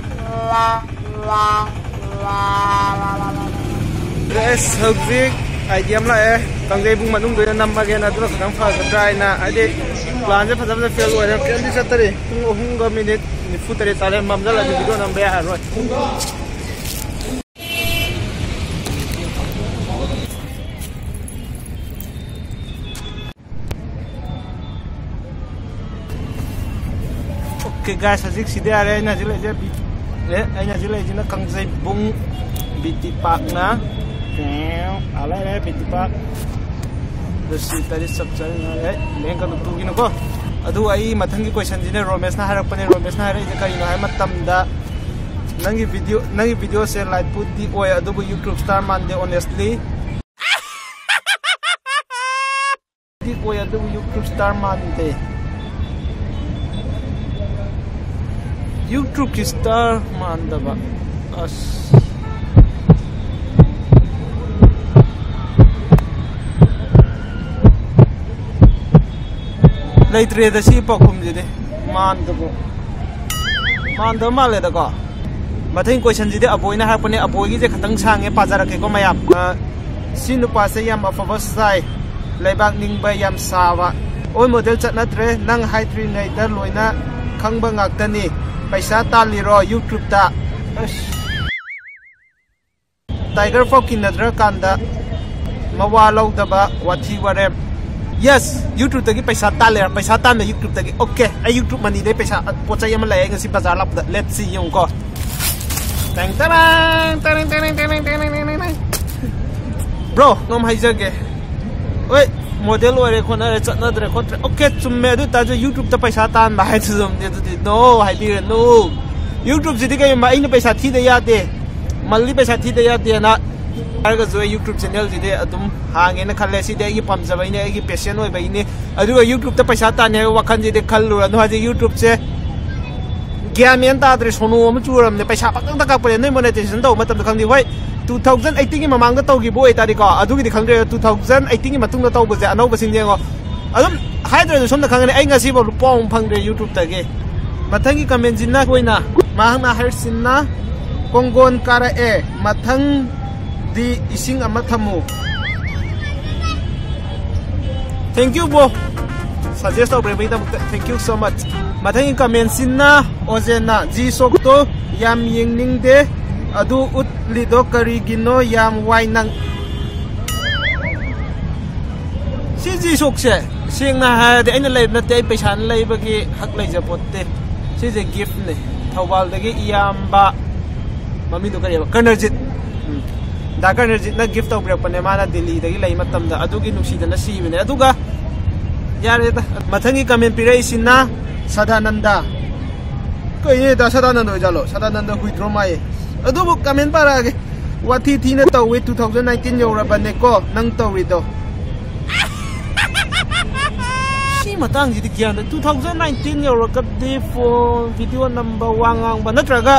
Guys, ꯍꯧꯖꯤꯛ idea ꯑꯃ ꯂꯥꯛꯑꯦ, ꯀꯥꯡꯖꯩꯕꯨꯡ ꯃꯅꯨꯡꯗ ꯑꯣꯏꯅ ꯅꯝꯃꯒꯦꯅ, ꯑꯗꯨꯅ ꯈꯤꯇꯪ ꯐꯒꯗ꯭ꯔꯥ ꯍꯥꯏꯅ, ꯍꯥꯏꯗꯤ planꯁꯦ ꯐꯖ ꯐꯖ fail ꯑꯣꯏꯔꯦ, ꯀꯩꯝꯇ ꯆꯠꯇꯔꯤ꯫ ꯄꯨꯡ ꯑꯍꯨꯝꯒ minute ꯅꯤꯐꯨ ꯇꯔꯦꯠ ꯇꯥꯔꯦ, ꯃꯝꯖꯜꯂꯗꯤ video ꯅꯝꯕ ꯌꯥꯔꯔꯣꯏ꯫ Okay guys, ꯍꯧꯖꯤꯛ ꯁꯤꯗ ꯌꯥꯔꯦ꯫ ꯑꯩꯅ ꯍꯧꯖꯤꯛ ꯂꯩꯖꯦ ꯕꯤ-, ꯑꯦ, ꯑꯩꯅ ꯍꯧꯖꯤꯛ ꯂꯩꯁꯤꯅ ꯀꯥꯡꯖꯩꯕꯨꯡ ꯕꯤ ꯇꯤ ꯄꯥꯔꯛꯅ꯫ ꯑꯥ ꯂꯩꯔꯦ ꯕꯤ ꯇꯤ ꯄꯥꯔꯛ꯫ ꯑꯗꯨ ꯁꯤ ꯇꯔꯦꯠ ꯆꯞ ꯆꯥꯅ ꯉꯥꯏꯔꯦ꯫ ꯂꯦꯡꯒꯅꯨ ꯇꯨꯒꯤꯅꯨꯀꯣ꯫ ꯑꯗꯨ ꯑꯩ ꯃꯊꯪꯒꯤ questionꯁꯤꯅ ꯔꯣꯃꯦꯁꯅ ꯍꯥꯏꯔꯛꯄꯅꯦ꯫ ꯔꯣꯃꯦꯁꯅ ꯍꯥꯏꯔꯛꯏꯁꯦ ꯀꯔꯤꯅꯣ ꯍꯥꯏꯕ ꯃꯇꯝꯗ, ꯅꯪꯒꯤ video, ꯅꯪꯒꯤ videoꯁꯦ ꯂꯥꯏꯠꯄꯨꯗꯤ ꯑꯣꯏ, ꯑꯗꯨꯕꯨ YouTube star ꯃꯥꯟꯗꯦ, honestly꯫ ꯗꯤ ꯑꯣꯏ, ꯑꯗꯨꯕꯨ YouTube star ꯃꯥꯟꯗꯦ꯫ ꯌꯨꯇ꯭ꯌꯨꯕꯀꯤ ꯁ꯭ꯇꯥꯔ ꯃꯥꯟꯗꯕ꯫ ꯑꯁ꯫ ꯂꯩꯇ꯭ꯔꯦꯗ ꯁꯤ ꯄꯥꯎꯈꯨꯝꯁꯤꯗꯤ꯫ ꯃꯥꯟꯗꯕ꯫ ꯃꯥꯟꯗꯕ ꯃꯥꯜꯂꯦꯗꯀꯣ꯫ ꯃꯊꯪ ꯀꯣꯏꯁꯟꯁꯤꯗꯤ ꯑꯕꯣꯏꯅ ꯍꯥꯏꯔꯛꯄꯅꯦ꯫ ꯑꯕꯣꯏꯒꯤꯁꯦ ꯈꯇꯪ ꯁꯥꯡꯉꯦ, ꯄꯥꯖꯔꯛꯀꯦꯀꯣ ꯃꯌꯥꯝ꯫ ꯑ, ꯁꯤ ꯅꯨꯄꯥꯁꯦ ꯌꯥꯝ ꯑꯐꯕ ꯁꯥꯏ, ꯂꯩꯕꯥꯛ ꯅꯤꯡꯕ ꯌꯥꯝ ꯁꯥꯕ꯫ ꯑꯣꯜ ꯃꯣꯗꯦꯜ ꯆꯠꯅꯗ꯭ꯔꯦ, ꯅꯪ ꯍꯥꯏꯗ꯭ꯔꯤꯉꯩꯗ ꯂꯣꯏꯅ ꯈꯪꯕ ꯉꯥꯛꯇꯅꯤ꯫ ꯄꯩꯁꯥ ꯇꯥꯜꯂꯤꯔꯣ ꯌꯨꯇ꯭ꯌꯨꯕꯇ? ꯑꯁ꯫ ꯇꯥꯏꯒꯔ ꯐꯥꯎ ꯀꯤꯅꯗ꯭ꯔꯀꯥꯟꯗ ꯃꯋꯥ ꯂꯧꯗꯕ ꯋꯥꯊꯤ ꯋꯥꯔꯦꯝ꯫ ꯌꯦꯁ, ꯌꯨꯇ꯭ꯌꯨꯕꯇꯒꯤ ꯄꯩꯁꯥ ꯇꯥꯜꯂꯦ, ꯄꯩꯁꯥ ꯇꯥꯟꯕ ꯌꯨꯇ꯭ꯌꯨꯕꯇꯒꯤ꯫ ꯑꯣꯀꯦ, ꯑꯩ ꯌꯨꯇ꯭ꯌꯨꯕ ꯃꯅꯤꯗꯩ ꯄꯩꯁꯥ, ꯄꯣꯠ ꯆꯩ ꯑꯃ ꯂꯩ, ꯑꯩ ꯉꯁꯤ ꯕꯖꯥꯔ ꯂꯥꯛꯄꯗ꯫ Let's see, ꯌꯦꯡꯉꯨꯀꯣ꯫ ꯇꯦꯡ ꯇꯔꯦꯡ, ꯇꯔꯦꯡ, ꯇꯔꯦꯡ, ꯇꯔꯦꯡ, ꯇꯔꯦꯡ, ꯇꯔꯦꯡ, ꯇꯔꯦꯡ꯫ ꯕ꯭ꯔꯣ, ꯀꯩꯅꯣꯝ ꯍꯥꯏꯖꯒꯦ꯫ ꯍꯣꯏ, ꯃꯣꯗꯦꯜ ꯑꯣꯏꯔꯦ ꯈꯣꯠꯅꯔꯦ, ꯆꯠꯅꯗ꯭ꯔꯦ ꯈꯣꯠꯇ꯭ꯔꯦ꯫ ꯑꯣꯀꯦ, ꯆꯨꯝꯃꯦ꯫ ꯑꯗꯨ ꯑꯣꯏꯇꯥꯔꯁꯨ ꯌꯨꯇ꯭ꯌꯨꯕꯇ ꯄꯩꯁꯥ ꯇꯥꯟꯕ ꯍꯥꯏꯗꯨꯗꯨꯝꯗꯤ ꯑꯗꯨꯗꯤ no ꯍꯥꯏꯕꯤꯔꯅꯨ꯫ ꯌꯨꯇ꯭ꯌꯨꯕꯁꯤꯗꯤ ꯀꯩꯒꯨꯝꯕ ꯑꯩꯅ ꯄꯩꯁꯥ ꯊꯤꯗ ꯌꯥꯗꯦ, ꯃꯜꯂꯤ ꯄꯩꯁꯥ ꯊꯤꯗ ꯌꯥꯗꯦꯅ ꯍꯥꯏꯔꯒꯁꯨ ꯑꯩ ꯌꯨꯇ꯭ꯌꯨꯕ ꯆꯦꯅꯦꯜꯁꯤꯗꯤ ꯑꯗꯨꯝ ꯍꯥꯡꯉꯦꯅ ꯈꯜꯂꯦ꯫ ꯁꯤꯗꯤ ꯑꯩꯒꯤ ꯄꯥꯝꯖꯕꯩꯅꯦ, ꯑꯩꯒꯤ ꯄꯦꯁꯟ ꯑꯣꯏꯕꯩꯅꯦ꯫ ꯑꯗꯨꯒ ꯌꯨꯇ꯭ꯌꯨꯕꯇ ꯄꯩꯁꯥ ꯇꯥꯟꯅꯤ ꯍꯥꯏꯕ ꯋꯥꯈꯜꯁꯤꯗꯤ ꯈꯜꯂꯨꯔꯅꯨ꯫ ꯍꯧꯖꯤꯛ ꯌꯨꯇ꯭ꯌꯨꯕꯁꯦ ꯒ꯭ꯌꯥꯟ ꯃꯦꯟ ꯇꯥꯗ꯭ꯔꯦ, ꯁꯣꯅꯣ ꯑꯃ ꯆꯨꯔꯕꯅꯦ꯫ ꯄꯩꯁꯥ ꯄꯪꯇꯪꯗ ꯀꯛꯄꯅꯦ꯫ ꯅꯣꯏ ꯃꯣꯅꯦꯇꯥꯏꯖꯦꯁꯟ ꯇꯧꯕ ꯃꯇꯝꯗ ꯈꯪꯗꯦ꯫ ꯍꯣꯏ, ꯇꯨ ꯊꯥꯎꯖꯟ ꯑꯩꯠꯇꯤꯟꯒꯤ ꯃꯃꯥꯡꯗ ꯇꯧꯈꯤꯕ ꯑꯣꯏꯇꯥꯔꯗꯤꯀꯣ, ꯑꯗꯨꯒꯤꯗꯤ ꯈꯪꯗ꯭ꯔꯦ꯫ ꯇꯨ ꯊꯥꯎꯖꯟ ꯑꯩꯠꯇꯤꯟꯒꯤ ꯃꯇꯨꯡꯗ ꯇꯧꯕꯁꯦ ꯑꯅꯧꯕꯁꯤꯡ ꯌꯦꯡꯉꯣ꯫ ꯑꯗꯨꯝ ꯍꯥꯏꯗ꯭ꯔꯁꯨ ꯁꯣꯝꯗ ꯈꯪꯒꯅꯤ, ꯑꯩ ꯉꯁꯤꯐꯥꯎ ꯂꯨꯄꯥ ꯑꯃ ꯐꯪꯗ꯭ꯔꯦ ꯌꯨꯇ꯭ꯌꯨꯕꯇꯒꯤ꯫ ꯃꯊꯪꯒꯤ ꯀꯃꯦꯟꯁꯤꯅ ꯑꯩꯈꯣꯏꯅ, ꯃꯍꯥꯛꯅ ꯍꯥꯏꯔꯤꯁꯤꯅ, "ꯀꯣꯡꯒꯣꯟ ꯀꯥꯔꯛꯑꯦ, ꯃꯊꯪꯗꯤ ꯏꯁꯤꯡ ꯑꯃ ꯊꯝꯃꯨ"꯫ Thank you, bro꯫ Suggest ꯇꯧꯕꯤꯔꯛꯄꯒꯤꯗꯃꯛꯇ thank you so much꯫ ꯃꯊꯪꯒꯤ ꯀꯃꯦꯟꯁꯤꯅ ꯑꯣꯖꯦꯅ, "ꯖꯤ ꯁꯣꯛꯇꯣ ꯌꯥꯝ ꯌꯦꯡꯅꯤꯡꯗꯦ, ꯑꯗꯨ ꯎꯠꯂꯤꯗꯣ ꯀꯔꯤꯒꯤꯅꯣ? ꯌꯥꯝ ꯋꯥꯏ ꯅꯪ"꯫ ꯁꯤ ꯖꯤ ꯁꯣꯛꯁꯦ ꯁꯦꯡꯅ ꯍꯥꯏꯔꯗꯤ ꯑꯩꯅ ꯂꯩꯕ ꯅꯠꯇꯦ, ꯑꯩ ꯄꯩꯁꯥꯅ ꯂꯩꯕꯒꯤ ꯍꯛ ꯂꯩꯖꯄꯣꯠꯇꯦ꯫ ꯁꯤꯁꯦ ꯒꯤꯐꯅꯦ꯫ ꯊꯧꯕꯥꯜꯗꯒꯤ ꯏꯌꯥꯝꯕ, ꯃꯃꯤꯡꯗꯣ ꯀꯔꯤꯕ? ꯀꯔꯅꯖꯤꯠ꯫ ꯎꯝ꯫ ꯗꯥ ꯀꯔꯅꯖꯤꯠꯅ ꯒꯤꯐ ꯇꯧꯕꯤꯔꯛꯄꯅꯦ, ꯃꯥꯅ ꯗꯤꯜꯂꯤꯗꯒꯤ ꯂꯩ ꯃꯇꯝꯗ꯫ ꯑꯗꯨꯒꯤ ꯅꯨꯡꯁꯤꯗꯅ ꯁꯤꯕꯅꯦ꯫ ꯑꯗꯨꯒ ꯌꯥꯔꯦꯗ꯫ ꯃꯊꯪꯒꯤ ꯀꯃꯦꯟ ꯄꯤꯔꯛꯏꯁꯤꯅ ꯁꯗꯥꯅꯟꯗ꯫ ꯀꯩꯅꯦ ꯗꯥ ꯁꯗꯥꯅꯟꯗ ꯑꯣꯏꯖꯥꯠꯂꯣ? ꯁꯗꯥꯅꯟꯗ ꯍꯨꯏꯗ꯭ꯔꯣ ꯃꯥꯏꯌꯦ꯫ ꯑꯗꯨꯕꯨ ꯀꯃꯦꯟ ꯄꯥꯔꯛꯑꯒꯦ꯫ "ꯋꯥꯊꯤ ꯊꯤꯅ ꯇꯧꯋꯤ, ꯇꯨ ꯊꯥꯎꯖꯟ ꯅꯥꯏꯟꯇꯤꯟ ꯌꯧꯔꯕꯅꯦꯀꯣ ꯅꯪ ꯇꯧꯔꯤꯗꯣ"꯫ ꯁꯤ ꯃꯇꯥꯡꯁꯤꯗꯤ ꯒ꯭ꯌꯥꯟꯗ two thousand nineteen ꯌꯧꯔꯒꯗꯤ ꯐꯣꯟ ꯚꯤꯗꯤꯑꯣ ꯅꯝꯕ, ꯋꯥ ꯉꯥꯡꯕ, ꯅꯠꯇ꯭ꯔꯒ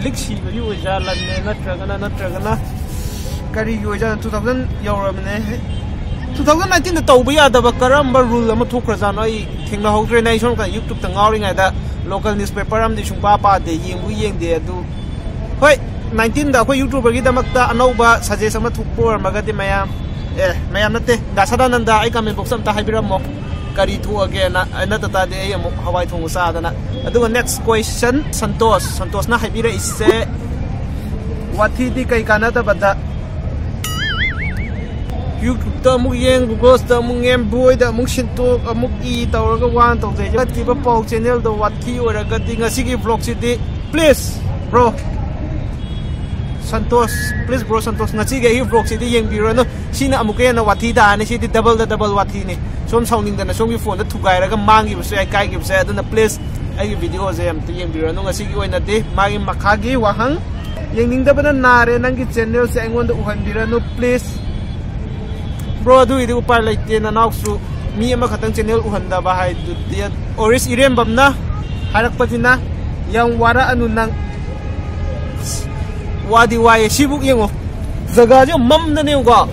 ꯂꯤꯛ ꯁꯤꯕꯒꯤ ꯑꯣꯏꯖꯥꯠꯂꯅꯦ, ꯅꯠꯇ꯭ꯔꯒꯅ ꯅꯠꯇ꯭ꯔꯒꯅ ꯀꯔꯤꯒꯤ ꯑꯣꯏꯖꯥꯠꯅꯣ? Two thousand ꯌꯧꯔꯕꯅꯦ꯫ Two thousand nineteenꯗ ꯇꯧꯕ ꯌꯥꯗꯕ ꯀꯔꯝꯕ ꯔꯨꯜ ꯑꯃ ꯊꯣꯛꯈ꯭ꯔꯖꯥꯠꯅꯣ? ꯑꯩ ꯊꯦꯡꯅꯍꯧꯗ꯭ꯔꯦꯅꯦ꯫ ꯑꯩ ꯁꯣꯝ ꯅꯥꯀꯟꯗ YouTubeꯇ ꯉꯥꯎꯔꯤꯉꯩꯗ ꯂꯣꯀꯦꯜ ꯅ꯭ꯌꯨꯁꯄꯦꯄꯔ ꯑꯃꯗꯤ ꯁꯨꯡꯄꯥ ꯄꯥꯗꯦ, ꯌꯦꯡꯕꯨ ꯌꯦꯡꯗꯦ꯫ ꯑꯗꯨ ꯍꯣꯏ, nineteenꯗ ꯑꯩꯈꯣꯏ YouTuberꯒꯤꯗꯃꯛꯇ ꯑꯅꯧꯕ suggest ꯑꯃ ꯊꯣꯛꯄ ꯑꯣꯏꯔꯝꯃꯒꯗꯤ ꯃꯌꯥꯝ, ꯑꯦ, ꯃꯌꯥꯝ ꯅꯠꯇꯦ, ꯗꯥ ꯁꯗꯥꯅꯟꯗ, ꯑꯩ comment box ꯑꯝꯇ ꯍꯥꯏꯕꯤꯔꯝꯃꯣ꯫ ꯀꯔꯤ ꯊꯣꯛꯑꯒꯦꯅ, ꯅꯠꯇ ꯇꯥꯔꯗꯤ ꯑꯩ ꯑꯃꯨꯛ ꯍꯋꯥꯏ ꯊꯣꯡꯕ ꯆꯥꯗꯅ꯫ ꯑꯗꯨꯒ next question, ꯁꯟꯇꯣꯁ꯫ ꯁꯟꯇꯣꯁꯅ ꯍꯥꯏꯕꯤꯔꯛꯏꯁꯦ, ꯋꯥꯊꯤꯗꯤ ꯀꯩ ꯀꯥꯟꯅꯗꯕꯗ YouTubeꯇ ꯑꯃꯨꯛ ꯌꯦꯡ, Googleꯁꯇ ꯑꯃꯨꯛ ꯌꯦꯡ, ꯕꯣꯏꯗ ꯑꯃꯨꯛ ꯁꯤꯟꯇꯣꯛ, ꯑꯃꯨꯛ ꯏ ꯇꯧꯔꯒ ꯋꯥꯅ ꯇꯧꯖꯩ꯫ ꯆꯠꯈꯤꯕ ꯄꯥꯎ channelꯗꯣ ꯋꯥꯊꯤ ꯑꯣꯏꯔꯒꯗꯤ ꯉꯁꯤꯒꯤ vlogꯁꯤꯗꯤ please bro Santosh, please bro Santosh, ꯉꯁꯤꯒꯤ ꯑꯩꯒꯤ vlogꯁꯤꯗꯤ ꯌꯦꯡꯕꯤꯔꯨꯔꯅꯨ꯫ ꯁꯤꯅ ꯑꯃꯨꯛꯀ ꯍꯦꯟꯅ ꯋꯥꯊꯤ ꯇꯥꯔꯅꯤ꯫ ꯁꯤꯗꯤ doubleꯗ double ꯋꯥꯊꯤꯅꯤ꯫ ꯁꯣꯝ ꯁꯥꯎꯅꯤꯡꯗꯅ ꯁꯣꯝꯒꯤ ꯐꯣꯟꯗ ꯊꯨꯒꯥꯏꯔꯒ ꯃꯥꯡꯈꯤꯕꯁꯨ ꯌꯥꯏ, ꯀꯥꯏꯈꯤꯕꯁꯨ ꯌꯥꯏ꯫ ꯑꯗꯨꯅ please ꯑꯩꯒꯤ ꯚꯤꯗꯤꯑꯣꯁꯦ ꯑꯝꯇ ꯌꯦꯡꯕꯤꯔꯨꯔꯅꯨ ꯉꯁꯤꯒꯤ ꯑꯣꯏꯅꯗꯤ꯫ ꯃꯥꯒꯤ ꯃꯈꯥꯒꯤ ꯋꯥꯍꯪ, ꯌꯦꯡꯅꯤꯡꯗꯕꯅ ꯅꯥꯔꯦ, ꯅꯪꯒꯤ channelꯁꯦ ꯑꯩꯉꯣꯟꯗ ꯎꯍꯟꯕꯤꯔꯅꯨ please꯫ Bro, ꯑꯗꯨꯒꯤꯗꯤ ꯎꯄꯥꯏ ꯂꯩꯇꯦ, ꯅꯅꯥꯎꯁꯨ ꯃꯤ ꯑꯃꯈꯛꯇꯪ channel ꯎꯍꯟꯗꯕ ꯍꯥꯏꯗꯨꯗꯤ꯫ ꯑꯣꯔꯤꯁ ꯏꯔꯦꯝꯕꯝꯅ ꯍꯥꯏꯔꯛꯄꯁꯤꯅ, ꯌꯥꯝ ꯋꯥꯔꯛꯑꯅꯨ ꯅꯪ꯫ ꯋꯥꯗꯤ ꯋꯥꯏꯌꯦ꯫ ꯁꯤꯕꯨ ꯌꯦꯡꯉꯣ, ꯖꯒꯥꯁꯦ ꯃꯝꯗꯅꯦꯕꯀꯣ꯫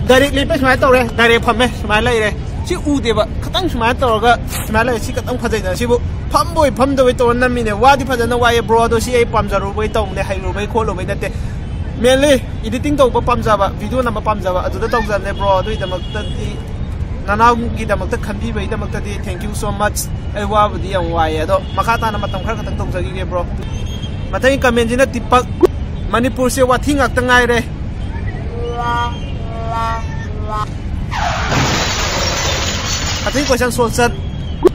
Direct ꯂꯦꯞꯄꯦ, ꯁꯨꯃꯥꯏꯅ ꯇꯧꯔꯦ, direct ꯐꯝꯃꯦ, ꯁꯨꯃꯥꯏꯅ ꯂꯩꯔꯦ꯫ ꯁꯤ ꯎꯗꯦꯕ, ꯈꯤꯇꯪ ꯁꯨꯃꯥꯏꯅ ꯇꯧꯔꯒ ꯁꯨꯃꯥꯏꯅ ꯂꯩꯔꯦ꯫ ꯁꯤ ꯈꯤꯇꯪ ꯐꯖꯩꯗꯅ꯫ ꯁꯤꯕꯨ ꯐꯝꯕꯣꯏ ꯐꯝꯗꯕꯣꯏ ꯇꯧꯔ ꯅꯝꯃꯤꯅꯦ꯫ ꯋꯥꯗꯤ ꯐꯖꯅ ꯋꯥꯏꯌꯦ bro, ꯑꯗꯣ ꯁꯤ ꯑꯩ ꯄꯥꯝꯖꯔꯨꯕꯩ ꯇꯧꯕꯅꯦ, ꯍꯩꯔꯨꯕꯩ ꯈꯣꯠꯂꯨꯕꯩ ꯅꯠꯇꯦ꯫ Mainly editing ꯇꯧꯕ ꯄꯥꯝꯖꯕ, video ꯅꯝꯕ ꯄꯥꯝꯖꯕ, ꯑꯗꯨꯗ ꯇꯧꯖꯕꯅꯦ bro꯫ ꯑꯗꯨꯒꯤꯗꯃꯛꯇꯗꯤ, ꯅꯅꯥꯎꯒꯤꯗꯃꯛꯇ ꯈꯟꯕꯤꯕꯒꯤꯗꯃꯛꯇꯗꯤ thank you so much꯫ ꯑꯩ ꯋꯥꯕꯨꯗꯤ ꯌꯥꯝ ꯋꯥꯏꯌꯦ, ꯑꯗꯣ ꯃꯈꯥ ꯇꯥꯅ ꯃꯇꯝ ꯈꯔ ꯈꯛꯇꯪ ꯇꯧꯖꯈꯤꯒꯦ bro꯫ ꯃꯊꯪꯒꯤ commentꯁꯤꯅ ꯇꯤꯄꯛ, ꯃꯅꯤꯄꯨꯔꯁꯦ ꯋꯥꯊꯤ ꯉꯥꯛꯇ ꯉꯥꯏꯔꯦ꯫ ꯃꯊꯪꯒꯤ question, ꯁꯣꯜꯆꯠ,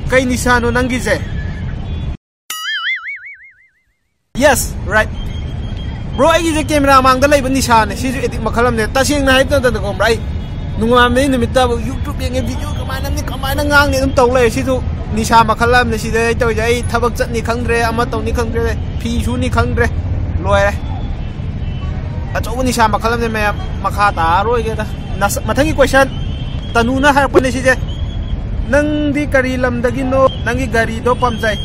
ꯀꯩ ꯅꯤꯁꯥꯅꯣ ꯅꯪꯒꯤꯁꯦ? Yes, right. Bro, ꯑꯩꯒꯤꯁꯦ camera ꯃꯥꯡꯗ ꯂꯩꯕ ꯅꯤꯁꯥꯅꯦ꯫ ꯁꯤꯁꯨ addict ꯃꯈꯜ ꯑꯃꯅꯦ꯫ ꯇꯁꯦꯡꯅ ꯍꯥꯏꯕ ꯃꯇꯝꯗꯀꯣ bro, ꯑꯩ ꯅꯨꯡꯉꯥꯏꯕꯩ ꯅꯨꯃꯤꯠꯇꯕꯨ YouTube ꯌꯦꯡꯉꯦ, video ꯀꯃꯥꯏꯅ ꯅꯝꯅꯤ, ꯀꯃꯥꯏꯅ ꯉꯥꯡꯅꯤ ꯑꯗꯨꯝ ꯇꯧ ꯂꯩꯔꯦ꯫ ꯁꯤꯁꯨ ꯅꯤꯁꯥ ꯃꯈꯜ ꯑꯃꯅꯦ꯫ ꯁꯤꯗ ꯑꯩ ꯇꯧꯔꯤꯁꯦ, ꯑꯩ ꯊꯕꯛ ꯆꯠꯅꯤ ꯈꯪꯗ꯭ꯔꯦ, ꯑꯃ ꯇꯧꯅꯤ ꯈꯪꯗ꯭ꯔꯦ, ꯐꯤ ꯁꯨꯅꯤ ꯈꯪꯗ꯭ꯔꯦ, ꯂꯣꯏꯔꯦ꯫ ꯑꯆꯧꯕ ꯅꯤꯁꯥ ꯃꯈꯜ ꯑꯃꯅꯦ ꯃꯌꯥꯝ꯫ ꯃꯈꯥ ꯇꯥꯔꯣꯏꯒꯦꯗ꯫ ꯅꯁ-, ꯃꯊꯪꯒꯤ question, ꯇꯅꯨꯅ ꯍꯥꯏꯔꯛꯄꯅꯦ ꯁꯤꯁꯦ꯫ ꯅꯪꯗꯤ ꯀꯔꯤ ꯂꯝꯗꯒꯤꯅꯣ? ꯅꯪꯒꯤ ꯒꯥꯔꯤꯗꯣ ꯄꯥꯝꯖꯩ꯫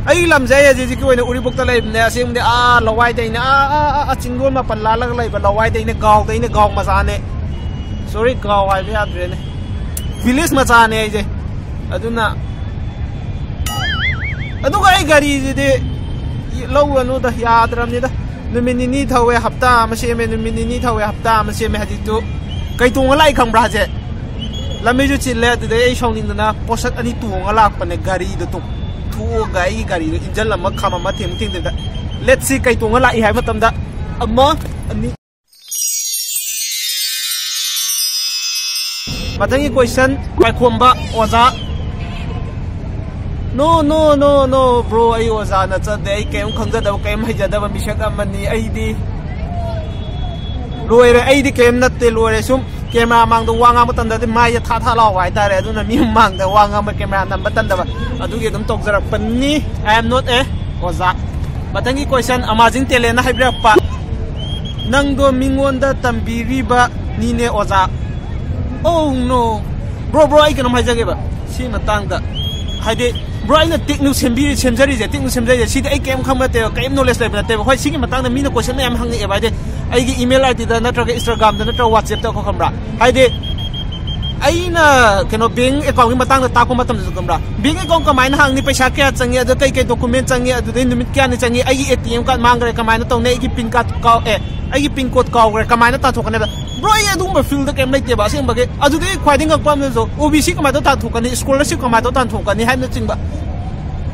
ꯑꯩ ꯂꯝꯁꯦ ꯑꯩ ꯍꯧꯖꯤꯛ ꯍꯧꯖꯤꯛꯀꯤ ꯑꯣꯏꯅ ꯎꯔꯤꯄꯣꯛꯇ ꯂꯩꯕꯅꯦ꯫ ꯑꯁꯦꯡꯕꯗꯤ ꯑꯥ ꯂꯋꯥꯏꯗꯩꯅꯦ, ꯑꯥ, ꯑꯥ, ꯑꯥ, ꯑꯥ, ꯆꯤꯡꯗꯣꯟ ꯃꯥꯄꯟ ꯂꯥꯜꯂꯒ ꯂꯩꯕ ꯂꯋꯥꯏꯗꯩꯅꯦ, ꯒꯥꯎꯗꯩꯅꯦ, ꯒꯥꯎ ꯃꯆꯥꯅꯦ꯫ ꯁꯣꯔꯤ, ꯒꯥꯎ ꯍꯥꯏꯕ ꯌꯥꯗ꯭ꯔꯦꯅꯦ, ꯚꯤꯂꯦꯖ ꯃꯆꯥꯅꯦ ꯑꯩꯁꯦ꯫ ꯑꯗꯨꯅ, ꯑꯗꯨꯒ ꯑꯩ ꯒꯥꯔꯤꯁꯤꯗꯤ ꯂꯧꯒꯅꯨꯗ, ꯌꯥꯗ꯭ꯔꯕꯅꯤꯗ꯫ ꯅꯨꯃꯤꯠ ꯅꯤꯅꯤ ꯊꯧꯋꯦ, ꯍꯞꯇꯥ ꯑꯃ ꯁꯦꯝꯃꯦ, ꯅꯨꯃꯤꯠ ꯅꯤꯅꯤ ꯊꯧꯋꯦ, ꯍꯞꯇꯥ ꯑꯃ ꯁꯦꯝꯃꯦ꯫ ꯍꯧꯖꯤꯛꯇꯨ ꯀꯩ ꯇꯣꯡꯉ ꯂꯥꯛꯏ ꯈꯪꯕ꯭ꯔꯥ? ꯍꯧꯖꯤꯛ ꯂꯝꯕꯤꯁꯨ ꯆꯤꯜꯂꯦ꯫ ꯑꯗꯨꯗꯩ ꯑꯩ ꯁꯥꯎꯅꯤꯡꯗꯅ ꯄꯣꯠꯁꯛ ꯑꯅꯤ ꯇꯣꯡꯉ ꯂꯥꯛꯄꯅꯦ꯫ ꯒꯥꯔꯤꯗꯣ ꯇꯣꯡꯊꯣꯛꯑꯒ ꯑꯩꯒꯤ ꯒꯥꯔꯤꯗꯣ ꯏꯟꯖꯜꯂꯝꯃ ꯈꯥꯝꯃꯝꯃ ꯊꯦꯡ ꯊꯦꯡꯗꯦꯗ꯫ Let's see, ꯀꯩ ꯇꯣꯡꯉ ꯂꯥꯛꯏ ꯍꯥꯏꯕ ꯃꯇꯝꯗ, ꯑꯃ, ꯑꯅꯤ꯫ ꯃꯊꯪꯒꯤ ꯀꯣꯏꯁꯟ, ꯄꯥꯏꯈꯣꯝꯕ ꯑꯣꯖꯥ꯫ No, no, no, no, bro, ꯑꯩ ꯑꯣꯖꯥꯅ ꯆꯠꯇꯦ꯫ ꯑꯩ ꯀꯔꯤꯝ ꯈꯪꯖꯗꯕ, ꯀꯔꯤꯝ ꯍꯩꯖꯗꯕ ꯃꯤꯁꯛ ꯑꯃꯅꯤ꯫ ꯑꯩꯗꯤ ꯂꯣꯏꯔꯦ, ꯑꯩꯗꯤ ꯀꯔꯤꯝ ꯅꯠꯇꯦ, ꯂꯣꯏꯔꯦ꯫ ꯁꯨꯝ ꯀꯦꯃꯦꯔꯥ ꯃꯥꯡꯗ ꯋꯥ ꯉꯥꯡꯕ ꯃꯇꯝꯗꯗꯤ ꯃꯥꯏꯁꯦ ꯊꯥ ꯊꯥ ꯂꯥꯎꯕ ꯍꯥꯏꯇꯥꯔꯦ꯫ ꯑꯗꯨꯅ ꯃꯤ ꯃꯥꯡꯗ ꯋꯥ ꯉꯥꯡꯕ, ꯀꯦꯃꯦꯔꯥ ꯅꯝꯕ ꯇꯟꯗꯕ, ꯑꯗꯨꯒꯤ ꯑꯗꯨꯝ ꯇꯧꯖꯔꯛꯄꯅꯤ꯫ I am not a ꯑꯣꯖꯥ꯫ ꯃꯊꯪꯒꯤ ꯀꯣꯏꯁꯟ, ꯑꯃꯥꯖꯤꯡ ꯇꯦꯂꯦꯟꯅ ꯍꯥꯏꯕꯤꯔꯛꯄ: "ꯅꯪꯗꯣ ꯃꯤꯉꯣꯟꯗ ꯇꯝꯕꯤꯔꯤꯕꯅꯤꯅꯦ ꯑꯣꯖꯥ"꯫ Oh no, bro, bro, ꯑꯩ ꯀꯩꯅꯣꯝ ꯍꯥꯏꯖꯒꯦꯕ ꯁꯤ ꯃꯇꯥꯡꯗ꯫ ꯍꯥꯏꯗꯤ, bro, ꯑꯩꯅ ꯇꯦꯛꯅꯨ ꯁꯦꯝꯕꯤ-, ꯁꯦꯝꯖꯔꯤꯁꯦ, ꯇꯦꯛꯅꯨ ꯁꯦꯝꯖꯔꯤꯁꯦ, ꯁꯤꯗꯤ ꯑꯩ ꯀꯩꯝ ꯈꯪꯕ ꯅꯠꯇꯦꯕ, ꯀꯩꯝ knowledge ꯂꯩꯕ ꯅꯠꯇꯦꯕ꯫ ꯍꯣꯏ, ꯁꯤꯒꯤ ꯃꯇꯥꯡꯗ ꯃꯤꯅ ꯀꯣꯏꯁꯟ ꯃꯌꯥꯝ ꯍꯪꯉꯛꯑꯦꯕ, ꯍꯥꯏꯗꯤ, ꯑꯩꯒꯤ email ID ꯗ ꯅꯠꯇ꯭ꯔꯒ Instagram ꯗ ꯅꯠꯇ꯭ꯔꯒ WhatsApp ꯇ, ꯈꯪꯕ꯭ꯔꯥ? ꯍꯥꯏꯗꯤ, ꯑꯩꯅ ꯀꯩꯅꯣ, bank account ꯒꯤ ꯃꯇꯥꯡꯗ ꯇꯥꯛꯄ ꯃꯇꯝꯗꯁꯨ, ꯈꯪꯕ꯭ꯔꯥ, bank account ꯀꯃꯥꯏꯅ ꯍꯥꯡꯅꯤ, ꯄꯩꯁꯥ ꯀꯌꯥ ꯆꯪꯉꯤ, ꯑꯗ ꯀꯩ ꯀꯩ document ꯆꯪꯉꯤ, ꯑꯗꯨꯗꯩ ꯅꯨꯃꯤꯠ ꯀꯌꯥꯅꯤ ꯆꯪꯉꯤ, ꯑꯩꯒꯤ ATM card ꯃꯥꯡꯈ꯭ꯔꯦ, ꯀꯃꯥꯏꯅ ꯇꯧꯅꯤ, ꯑꯩꯒꯤ PIN card ꯀꯥꯎ-, ꯑꯦ, ꯑꯩꯒꯤ PIN code ꯀꯥꯎꯈ꯭ꯔꯦ, ꯀꯃꯥꯏꯅ ꯇꯥꯟꯊꯣꯛꯀꯅꯤ? ꯑꯗ, bro, ꯑꯩ ꯑꯗꯨꯒꯨꯝꯕ field ꯗ ꯀꯩꯝ ꯂꯩꯇꯦꯕ ꯑꯁꯦꯡꯕꯒꯤ꯫ ꯑꯗꯨꯗꯩ ꯈ꯭ꯋꯥꯏꯗꯒꯤ ꯉꯛꯄ ꯑꯃꯅꯁꯨ, OBC ꯀꯃꯥꯏꯅ ꯇꯧꯔ ꯇꯥꯟꯊꯣꯛꯀꯅꯤ, scholarship ꯀꯃꯥꯏꯅ ꯇꯧꯔ ꯇꯥꯟꯊꯣꯛꯀꯅꯤ ꯍꯥꯏꯕꯅꯆꯤꯡꯕ꯫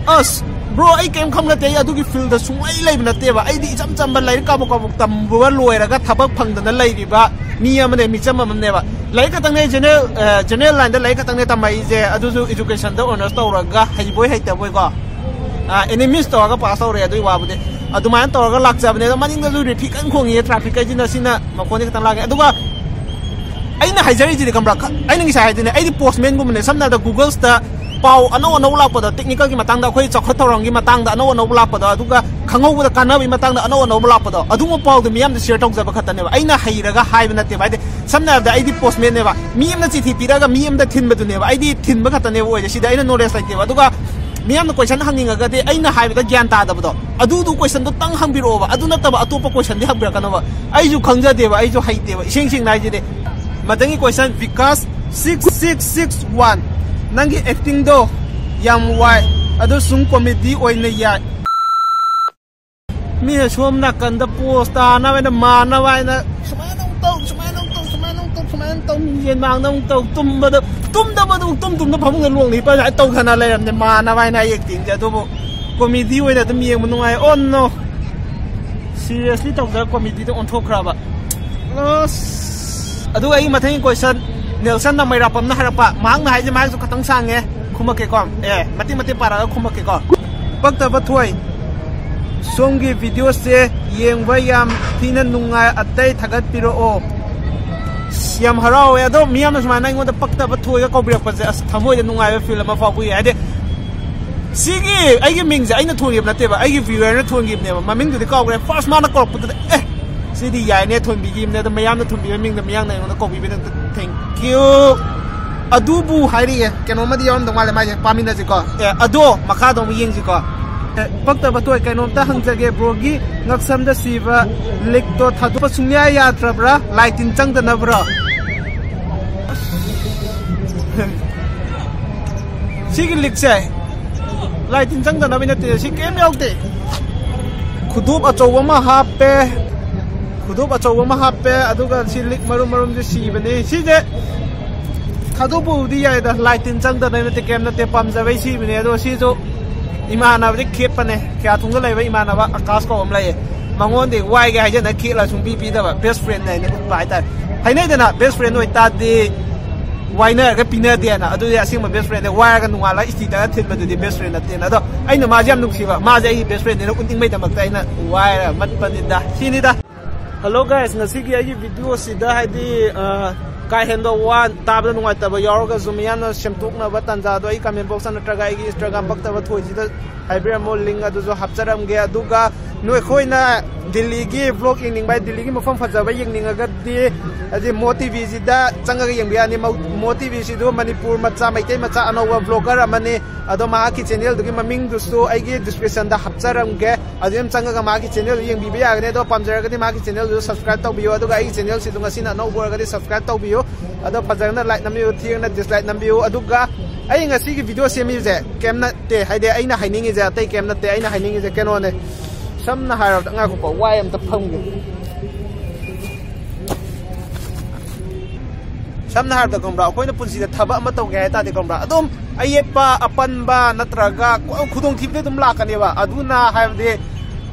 ꯑꯁ, bro, ꯑꯩ ꯀꯩꯝ ꯈꯪꯕ ꯅꯠꯇꯦ, ꯑꯩ ꯑꯗꯨꯒꯤ field ꯗ ꯁꯨꯡꯂꯩ ꯂꯩꯕ ꯅꯠꯇꯦꯕ꯫ ꯑꯩꯗꯤ ꯏꯆꯝ ꯆꯝꯕ ꯂꯥꯏꯔꯤꯛ ꯀꯥꯕꯣꯛ ꯀꯥꯕꯣꯛ ꯇꯝꯕ ꯂꯣꯏꯔꯒ ꯊꯕꯛ ꯐꯪꯗꯅ ꯂꯩꯔꯤꯕ ꯃꯤ ꯑꯃꯅꯦ, ꯃꯤꯆꯝ ꯑꯃꯅꯦꯕ꯫ ꯂꯥꯏꯔꯤꯛ ꯈꯛꯇꯪꯅꯦ, general, ꯑ, general line ꯗ ꯂꯥꯏꯔꯤꯛ ꯈꯛꯇꯪꯅꯦ ꯇꯝꯃꯛꯏꯁꯦ, ꯑꯗꯨꯁꯨ education ꯗ honours ꯇꯧꯔꯒ, ꯍꯩꯕꯣꯏ ꯍꯩꯇꯕꯣꯏꯀꯣ, ꯑ, enemies ꯇꯧꯔꯒ pass ꯇꯧꯔꯛꯑꯦ꯫ ꯑꯗꯨꯒꯤ ꯋꯥꯕꯨꯗꯤ ꯑꯗꯨꯃꯥꯏꯅ ꯇꯧꯔꯒ ꯂꯥꯛꯆꯕꯅꯦ꯫ ꯑꯗꯣ ꯃꯅꯤꯡꯗꯁꯨ ꯔꯤꯐꯤ ꯀꯟꯅ ꯈꯣꯡꯉꯤꯌꯦ, traffic ꯀꯩꯁꯤꯅ, ꯁꯤꯅ ꯃꯈꯣꯟꯗꯤ ꯈꯤꯇꯪ ꯂꯥꯡꯉꯦ꯫ ꯑꯗꯨꯒ ꯑꯩꯅ ꯍꯥꯏꯖꯔꯤꯁꯤꯗꯤ, ꯈꯪꯕ꯭ꯔꯥ, ꯈ-, ꯑꯩꯅ ꯉꯁꯥꯏ ꯍꯥꯏꯗꯨꯅꯦ, ꯑꯩꯗꯤ postman ꯒꯨꯝꯕꯅꯦ꯫ ꯁꯝꯅ ꯍꯥꯏꯔꯕꯗ Google ꯁꯤꯗ ꯄꯥꯎ ꯑꯅꯧ ꯑꯅꯧꯕ ꯂꯥꯛꯄꯗꯣ, technical ꯒꯤ ꯃꯇꯥꯡꯗ, ꯑꯩꯈꯣꯏ ꯆꯥꯎꯈꯠ ꯊꯧꯔꯥꯡꯒꯤ ꯃꯇꯥꯡꯗ ꯑꯅꯧ ꯑꯅꯧꯕ ꯂꯥꯛꯄꯗꯣ, ꯑꯗꯨꯒ ꯈꯪꯍꯧꯕꯗ ꯀꯥꯟꯅꯕꯒꯤ ꯃꯇꯥꯡꯗ ꯑꯅꯧ ꯑꯅꯧꯕ ꯂꯥꯛꯄꯗꯣ, ꯑꯗꯨꯒꯨꯝꯕ ꯄꯥꯎꯗꯣ ꯃꯤꯌꯥꯝꯗ share ꯇꯧꯖꯕ ꯈꯛꯇꯅꯦꯕ꯫ ꯑꯩꯅ ꯍꯩꯔꯒ ꯍꯥꯏꯕ ꯅꯠꯇꯦꯕ꯫ ꯍꯥꯏꯗꯤ, ꯁꯝꯅ ꯍꯥꯏꯔꯕꯗ ꯑꯩꯗꯤ ꯄꯣꯁꯃꯦꯟꯅꯦꯕ, ꯃꯤ ꯑꯃꯅ ꯆꯤꯊꯤ ꯄꯤꯔꯒ ꯃꯤ ꯑꯃꯗ ꯊꯤꯟꯕꯗꯨꯅꯦꯕ, ꯑꯩꯗꯤ ꯊꯤꯟꯕ ꯈꯛꯇꯅꯦꯕ ꯑꯣꯏꯔꯤꯁꯦ꯫ ꯁꯤꯗ ꯑꯩꯅ ꯅꯣꯂꯦꯖ ꯂꯩꯇꯦꯕ꯫ ꯑꯗꯨꯒ ꯃꯤꯌꯥꯝꯅ ꯀꯣꯏꯁꯟ ꯍꯪꯅꯤꯡꯉꯒꯗꯤ ꯑꯩꯅ ꯍꯥꯏꯕꯗ ꯒ꯭ꯌꯥꯟ ꯇꯥꯗꯕꯗꯣ, ꯑꯗꯨꯗꯨ ꯀꯣꯏꯁꯟꯗꯣ ꯇꯪ ꯍꯪꯕꯤꯔꯛꯑꯣꯕ, ꯑꯗꯨ ꯅꯠꯇꯕ ꯑꯇꯣꯞꯄ ꯀꯣꯏꯁꯟꯗꯤ ꯍꯪꯕꯤꯔꯛꯀꯅꯣꯕ꯫ ꯑꯩꯁꯨ ꯈꯪꯖꯗꯦꯕ, ꯑꯩꯁꯨ ꯍꯩꯇꯦꯕ, ꯏꯁꯦꯡ ꯁꯦꯡꯅ ꯍꯥꯏꯁꯤꯗꯤ꯫ ꯃꯊꯪꯒꯤ ꯀꯣꯏꯁꯟ, Bikash six six six one, ꯅꯪꯒꯤ ꯑꯦꯛꯇꯤꯡꯗꯣ ꯌꯥꯝ ꯋꯥꯏ, ꯑꯗꯣ ꯁꯨꯝ ꯀꯣꯃꯦꯗꯤ ꯑꯣꯏꯅ ꯌꯥꯏ꯫ ꯃꯤꯅ ꯁꯣꯝ ꯅꯥꯀꯟꯗ ꯄꯣꯁ ꯇꯥꯅꯕ ꯍꯥꯏꯅ, ꯃꯥꯟꯅꯕ ꯍꯥꯏꯅ ꯁꯨꯃꯥꯏꯅ ꯑꯃꯨꯛ ꯇꯧ, ꯁꯨꯃꯥꯏꯅ ꯑꯃꯨꯛ ꯇꯧ, ꯁꯨꯃꯥꯏꯅ ꯑꯃꯨꯛ ꯇꯧ, ꯁꯨꯃꯥꯏꯅ ꯑꯃꯨꯛ ꯇꯧ, ꯃꯤꯡꯁꯦꯜ ꯃꯥꯡꯗ ꯑꯃꯨꯛ ꯇꯧ, ꯇꯨꯝꯕꯗ, ꯇꯨꯝꯗꯕꯗ ꯑꯃꯨꯛ ꯇꯨꯝ ꯇꯨꯝꯅ ꯐꯃꯨꯡꯗ ꯂꯣꯡꯅ ꯍꯤꯞꯄ ꯁꯨꯃꯥꯏꯅ ꯇꯧꯗꯅ ꯂꯩꯔꯝꯅꯦ, ꯃꯥꯟꯅꯕ ꯍꯥꯏꯅ ꯑꯩ ꯑꯦꯛꯇꯤꯡꯁꯦ꯫ ꯑꯗꯨꯕꯨ ꯀꯣꯃꯦꯗꯤ ꯑꯣꯏꯅ ꯑꯗꯨꯝ ꯌꯦꯡꯕ ꯅꯨꯡꯉꯥꯏ꯫ ꯑꯣ ꯅꯣ, ꯁꯤꯔꯤꯌꯁꯂꯤ ꯇꯧꯗ꯭ꯔꯒ ꯀꯣꯃꯦꯗꯤꯗ ꯑꯣꯟꯊꯣꯛꯈ꯭ꯔꯕ꯫ ꯑꯁ꯫ ꯑꯗꯨꯒ ꯑꯩꯒꯤ ꯃꯊꯪꯒꯤ ꯀꯣꯏꯁꯟ, ꯅꯦꯜꯁꯟ ꯅꯃꯩꯔꯥꯄꯝꯅ ꯍꯥꯏꯔꯛꯄ, ꯃꯍꯥꯛꯅ ꯍꯥꯏꯁꯦ ꯃꯍꯥꯛꯁꯨ ꯈꯇꯪ ꯁꯥꯡꯉꯦ, ꯈꯨꯝꯃꯛꯀꯦꯀꯣ꯫ ꯑꯦ, ꯃꯇꯦꯛ ꯃꯇꯦꯛ ꯄꯥꯔꯛꯑꯒ ꯈꯨꯝꯃꯛꯀꯦꯀꯣ꯫ ꯄꯛꯇꯕ ꯊꯣꯏ, ꯁꯣꯝꯒꯤ ꯚꯤꯗꯤꯑꯣꯁꯦ ꯌꯦꯡꯕ ꯌꯥꯝ ꯊꯤꯅ ꯅꯨꯡꯉꯥꯏ, ꯑꯇꯩ ꯊꯥꯒꯠꯄꯤꯔꯛꯑꯣ꯫ ꯑꯁ, ꯌꯥꯝ ꯍꯔꯥꯎꯋꯦ꯫ ꯑꯗꯣ ꯃꯤꯌꯥꯝꯅ ꯁꯨꯃꯥꯏꯅ ꯑꯩꯉꯣꯟꯗ ꯄꯛꯇꯕ ꯊꯣꯏꯒ ꯀꯧꯕꯤꯔꯛꯄꯁꯦ, ꯑꯁ, ꯊꯃꯣꯏꯗ ꯅꯨꯡꯉꯥꯏꯕ ꯐꯤꯜ ꯑꯃ ꯐꯥꯎꯕꯤ꯫ ꯍꯥꯏꯗꯤ ꯁꯤꯒꯤ ꯑꯩꯒꯤ ꯃꯤꯡꯁꯦ ꯑꯩꯅ ꯊꯣꯟꯈꯤꯕ ꯅꯠꯇꯦꯕ, ꯑꯩꯒꯤ ꯚꯤꯌꯨꯋꯔꯅ ꯊꯣꯟꯈꯤꯕꯅꯦꯕ꯫ ꯃꯃꯤꯡꯗꯨꯗꯤ ꯀꯥꯎꯈ꯭ꯔꯦ꯫ ꯐꯥꯔꯁ ꯃꯥꯅ ꯀꯧꯔꯛꯄꯗꯨꯗ, ꯑꯦ, ꯁꯤꯗꯤ ꯌꯥꯏꯅꯦ, ꯊꯣꯟꯕꯤꯈꯤꯕꯅꯦ꯫ ꯑꯗꯣ ꯃꯌꯥꯝꯅ ꯊꯣꯟꯕꯤꯕ ꯃꯤꯡꯗ ꯃꯌꯥꯝꯅ ꯑꯩꯉꯣꯟꯗ ꯀꯧꯕꯤꯕꯗ thank you꯫ ꯑꯗꯨꯕꯨ ꯍꯥꯏꯔꯤꯌꯦ, ꯀꯩꯅꯣꯝꯃꯗꯤ ꯌꯥꯎꯔꯝꯗꯧ ꯃꯥꯜꯂꯦ ꯃꯥꯏꯁꯦ, ꯄꯥꯃꯤꯟꯅꯁꯤꯀꯣ꯫ ꯑꯦ, ꯑꯗꯣ ꯃꯈꯥꯗꯣ ꯑꯃꯨꯛ ꯌꯦꯡꯁꯤꯀꯣ꯫ ꯑꯦ, ꯄꯛꯇꯕ ꯊꯣꯏ, ꯀꯩꯅꯣꯝꯇ ꯍꯪꯖꯒꯦ, ꯕ꯭ꯔꯣꯒꯤ ꯉꯛꯁꯝꯗ ꯁꯤꯕ ꯂꯤꯛꯇꯣ ꯊꯥꯗꯣꯛꯄ ꯁꯨꯡꯌꯥ ꯌꯥꯗ꯭ꯔꯕ꯭ꯔꯥ, ꯂꯥꯏ ꯇꯤꯟ ꯆꯪꯗꯅꯕ꯭ꯔꯣ? ꯁꯤꯒꯤ ꯂꯤꯛꯁꯦ ꯂꯥꯏ ꯇꯤꯟ ꯆꯪꯗꯅꯕ ꯅꯠꯇꯦ, ꯁꯤ ꯀꯩꯝ ꯌꯥꯎꯗꯦ꯫ ꯈꯨꯗꯣꯞ ꯑꯆꯧꯕ ꯑꯃ ꯍꯥꯞꯄꯦ, ꯈꯨꯗꯣꯞ ꯑꯆꯧꯕ ꯑꯃ ꯍꯥꯞꯄꯦ, ꯑꯗꯨꯒ ꯁꯤ ꯂꯤꯛ ꯃꯔꯨꯝ ꯃꯔꯨꯝꯁꯦ ꯁꯤꯕꯅꯤ꯫ ꯁꯤꯁꯦ ꯊꯥꯗꯣꯛꯄꯕꯨꯗꯤ ꯌꯥꯏꯗ, ꯂꯥꯏ ꯇꯤꯟ ꯆꯪꯗꯅꯕ ꯅꯠꯇꯦ, ꯀꯩꯝ ꯅꯠꯇꯦ, ꯄꯥꯝꯖꯕꯩ ꯁꯤꯕꯅꯦ꯫ ꯑꯗꯣ ꯁꯤꯁꯨ ꯏꯃꯥꯟꯅꯕꯗꯤ ꯈꯦꯠꯄꯅꯦ, ꯀꯌꯥꯊꯣꯡꯗ ꯂꯩꯕ ꯏꯃꯥꯟꯅꯕ ꯑꯀꯥꯁ ꯀꯧꯕ ꯑꯃ ꯂꯩꯌꯦ, ꯃꯉꯣꯟꯗꯤ ꯋꯥꯏꯒꯦ ꯍꯥꯏꯖꯅ ꯈꯦꯠꯂ ꯁꯨꯡꯄꯤ ꯄꯤꯗꯕ, ꯕꯦꯁ ꯐ꯭ꯔꯦꯟ ꯍꯥꯏꯅ ꯎꯠꯄ ꯍꯥꯏꯇꯥꯔꯦ꯫ ꯍꯥꯏꯅꯩꯗꯅ, ꯕꯦꯁ ꯐ꯭ꯔꯦꯟ ꯑꯣꯏꯇꯥꯔꯗꯤ ꯋꯥꯏꯅꯔꯒ ꯄꯤꯅꯗꯦꯅ꯫ ꯑꯗꯨꯗꯤ ꯑꯁꯦꯡꯕ ꯕꯦꯁ ꯐ꯭ꯔꯦꯟꯗ ꯋꯥꯏꯔꯒ ꯅꯣꯡꯉꯥꯜꯂꯒ ꯏꯁꯇꯤ ꯇꯛꯑꯒ ꯊꯤꯟꯕꯗꯨꯗꯤ ꯕꯦꯁ ꯐ꯭ꯔꯦꯟ ꯅꯠꯇꯦꯅ꯫ ꯑꯗꯣ ꯑꯩꯅ ꯃꯥꯁꯦ ꯌꯥꯝ ꯅꯨꯡꯁꯤꯕ, ꯃꯥꯁꯦ ꯑꯩꯒꯤ ꯕꯦꯁ ꯐ꯭ꯔꯦꯟꯅꯦꯅ ꯎꯠꯅꯤꯡꯕꯩꯗꯃꯛꯇ ꯑꯩꯅ ꯋꯥꯏꯔ ꯃꯠꯄꯅꯤꯗ, ꯁꯤꯅꯤꯗ꯫ ꯍꯜꯂꯣ ꯒꯥꯏꯁ, ꯉꯁꯤꯒꯤ ꯑꯩꯒꯤ ꯚꯤꯗꯤꯑꯣꯁꯤꯗ ꯍꯥꯏꯗꯤ, ꯑ, ꯀꯥ ꯍꯦꯟꯕ ꯋꯥ ꯇꯥꯕꯗ ꯅꯨꯡꯉꯥꯏꯇꯕ ꯌꯥꯎꯔꯒꯁꯨ ꯃꯤꯌꯥꯝꯅ ꯁꯦꯝꯗꯣꯛꯅꯕ ꯇꯥꯟꯖꯥꯗꯣ ꯑꯩ comment box ꯅꯠꯇ꯭ꯔꯒ ꯑꯩꯒꯤ Instagram ꯄꯛꯇꯕ ꯊꯣꯏꯁꯤꯗ ꯍꯥꯏꯕꯤꯔꯝꯃꯣ, link ꯑꯗꯨꯁꯨ ꯍꯥꯞꯆꯔꯝꯒꯦ꯫ ꯑꯗꯨꯒ ꯅꯈꯣꯏꯅ ꯗꯤꯜꯂꯤꯒꯤ vlog ꯌꯦꯡꯅꯤꯡꯕ, ꯗꯤꯜꯂꯤꯒꯤ ꯃꯐꯝ ꯐꯖꯕ ꯌꯦꯡꯅꯤꯡꯉꯒꯗꯤ ꯍꯥꯏꯗꯤ ꯃꯣ ꯇꯤꯚꯤꯁꯤꯗ ꯆꯪꯉꯒ ꯌꯦꯡꯕ ꯌꯥꯅꯤ꯫ ꯃꯧ-, ꯃꯣ ꯇꯤꯚꯤꯁꯤꯗꯨ ꯃꯅꯤꯄꯨꯔ ꯃꯆꯥ, ꯃꯩꯇꯩ ꯃꯆꯥ ꯑꯅꯧꯕ vlogger ꯑꯃꯅꯤ꯫ ꯑꯗꯣ ꯃꯍꯥꯛꯀꯤ channelꯗꯨꯒꯤ ꯃꯃꯤꯡꯗꯨꯁꯨ ꯑꯩꯒꯤ descriptionꯗ ꯍꯥꯞꯆꯔꯝꯒꯦ꯫ ꯑꯗꯨ ꯑꯗꯨꯝ ꯆꯪꯉꯒ ꯃꯍꯥꯛꯀꯤ channelꯗꯨ ꯌꯦꯡꯕꯤꯕ ꯌꯥꯒꯅꯤ꯫ ꯑꯗꯣ ꯄꯥꯝꯖꯔꯒꯗꯤ ꯃꯍꯥꯛꯀꯤ channelꯗꯨ subscribe ꯇꯧꯕꯤꯌꯨ꯫ ꯑꯗꯨꯒ ꯑꯩꯒꯤ channelꯁꯤꯗ ꯉꯁꯤꯅ ꯑꯅꯧꯕ ꯑꯣꯏꯔꯒꯗꯤ subscribe ꯇꯧꯕꯤꯌꯨ꯫ ꯑꯗꯣ ꯐꯖꯅ like ꯅꯝꯕꯤꯌꯨ, ꯊꯤꯔꯒꯅ dislike ꯅꯝꯕꯤꯌꯨ꯫ ꯑꯗꯨꯒ ꯑꯩ ꯉꯁꯤꯒꯤ video ꯁꯦꯝꯃꯤꯁꯦ ꯀꯩꯝ ꯅꯠꯇꯦ, ꯍꯥꯏꯗꯤ ꯑꯩꯅ ꯍꯥꯏꯅꯤꯡꯉꯤꯁꯦ ꯑꯇꯩ ꯀꯩꯝ ꯅꯠꯇꯦ꯫ ꯑꯩꯅ ꯍꯥꯏꯅꯤꯡꯉꯤꯁꯦ ꯀꯩꯅꯣꯅꯦ, ꯁꯝꯅ ꯍꯥꯏꯔꯕꯗ, ꯉꯥꯏꯈꯣꯀꯣ, ꯋꯥꯏ ꯑꯝꯇ ꯐꯝꯒꯦ꯫ ꯁꯝꯅ ꯍꯥꯏꯔꯕꯗ, ꯈꯪꯕ꯭ꯔꯥ, ꯑꯩꯈꯣꯏꯅ ꯄꯨꯟꯁꯤꯗ ꯊꯕꯛ ꯑꯃ ꯇꯧꯒꯦ ꯍꯥꯏ ꯇꯥꯔꯗꯤ, ꯈꯪꯕ꯭ꯔꯥ, ꯑꯗꯨꯝ ꯑꯌꯦꯠꯄ, ꯑꯄꯟꯕ ꯅꯠꯇ꯭ꯔꯒ ꯈꯨꯗꯣꯡꯊꯤꯕꯗꯤ ꯑꯗꯨꯝ ꯂꯥꯛꯀꯅꯦꯕ꯫ ꯑꯗꯨꯅ ꯍꯥꯏꯕꯗꯤ,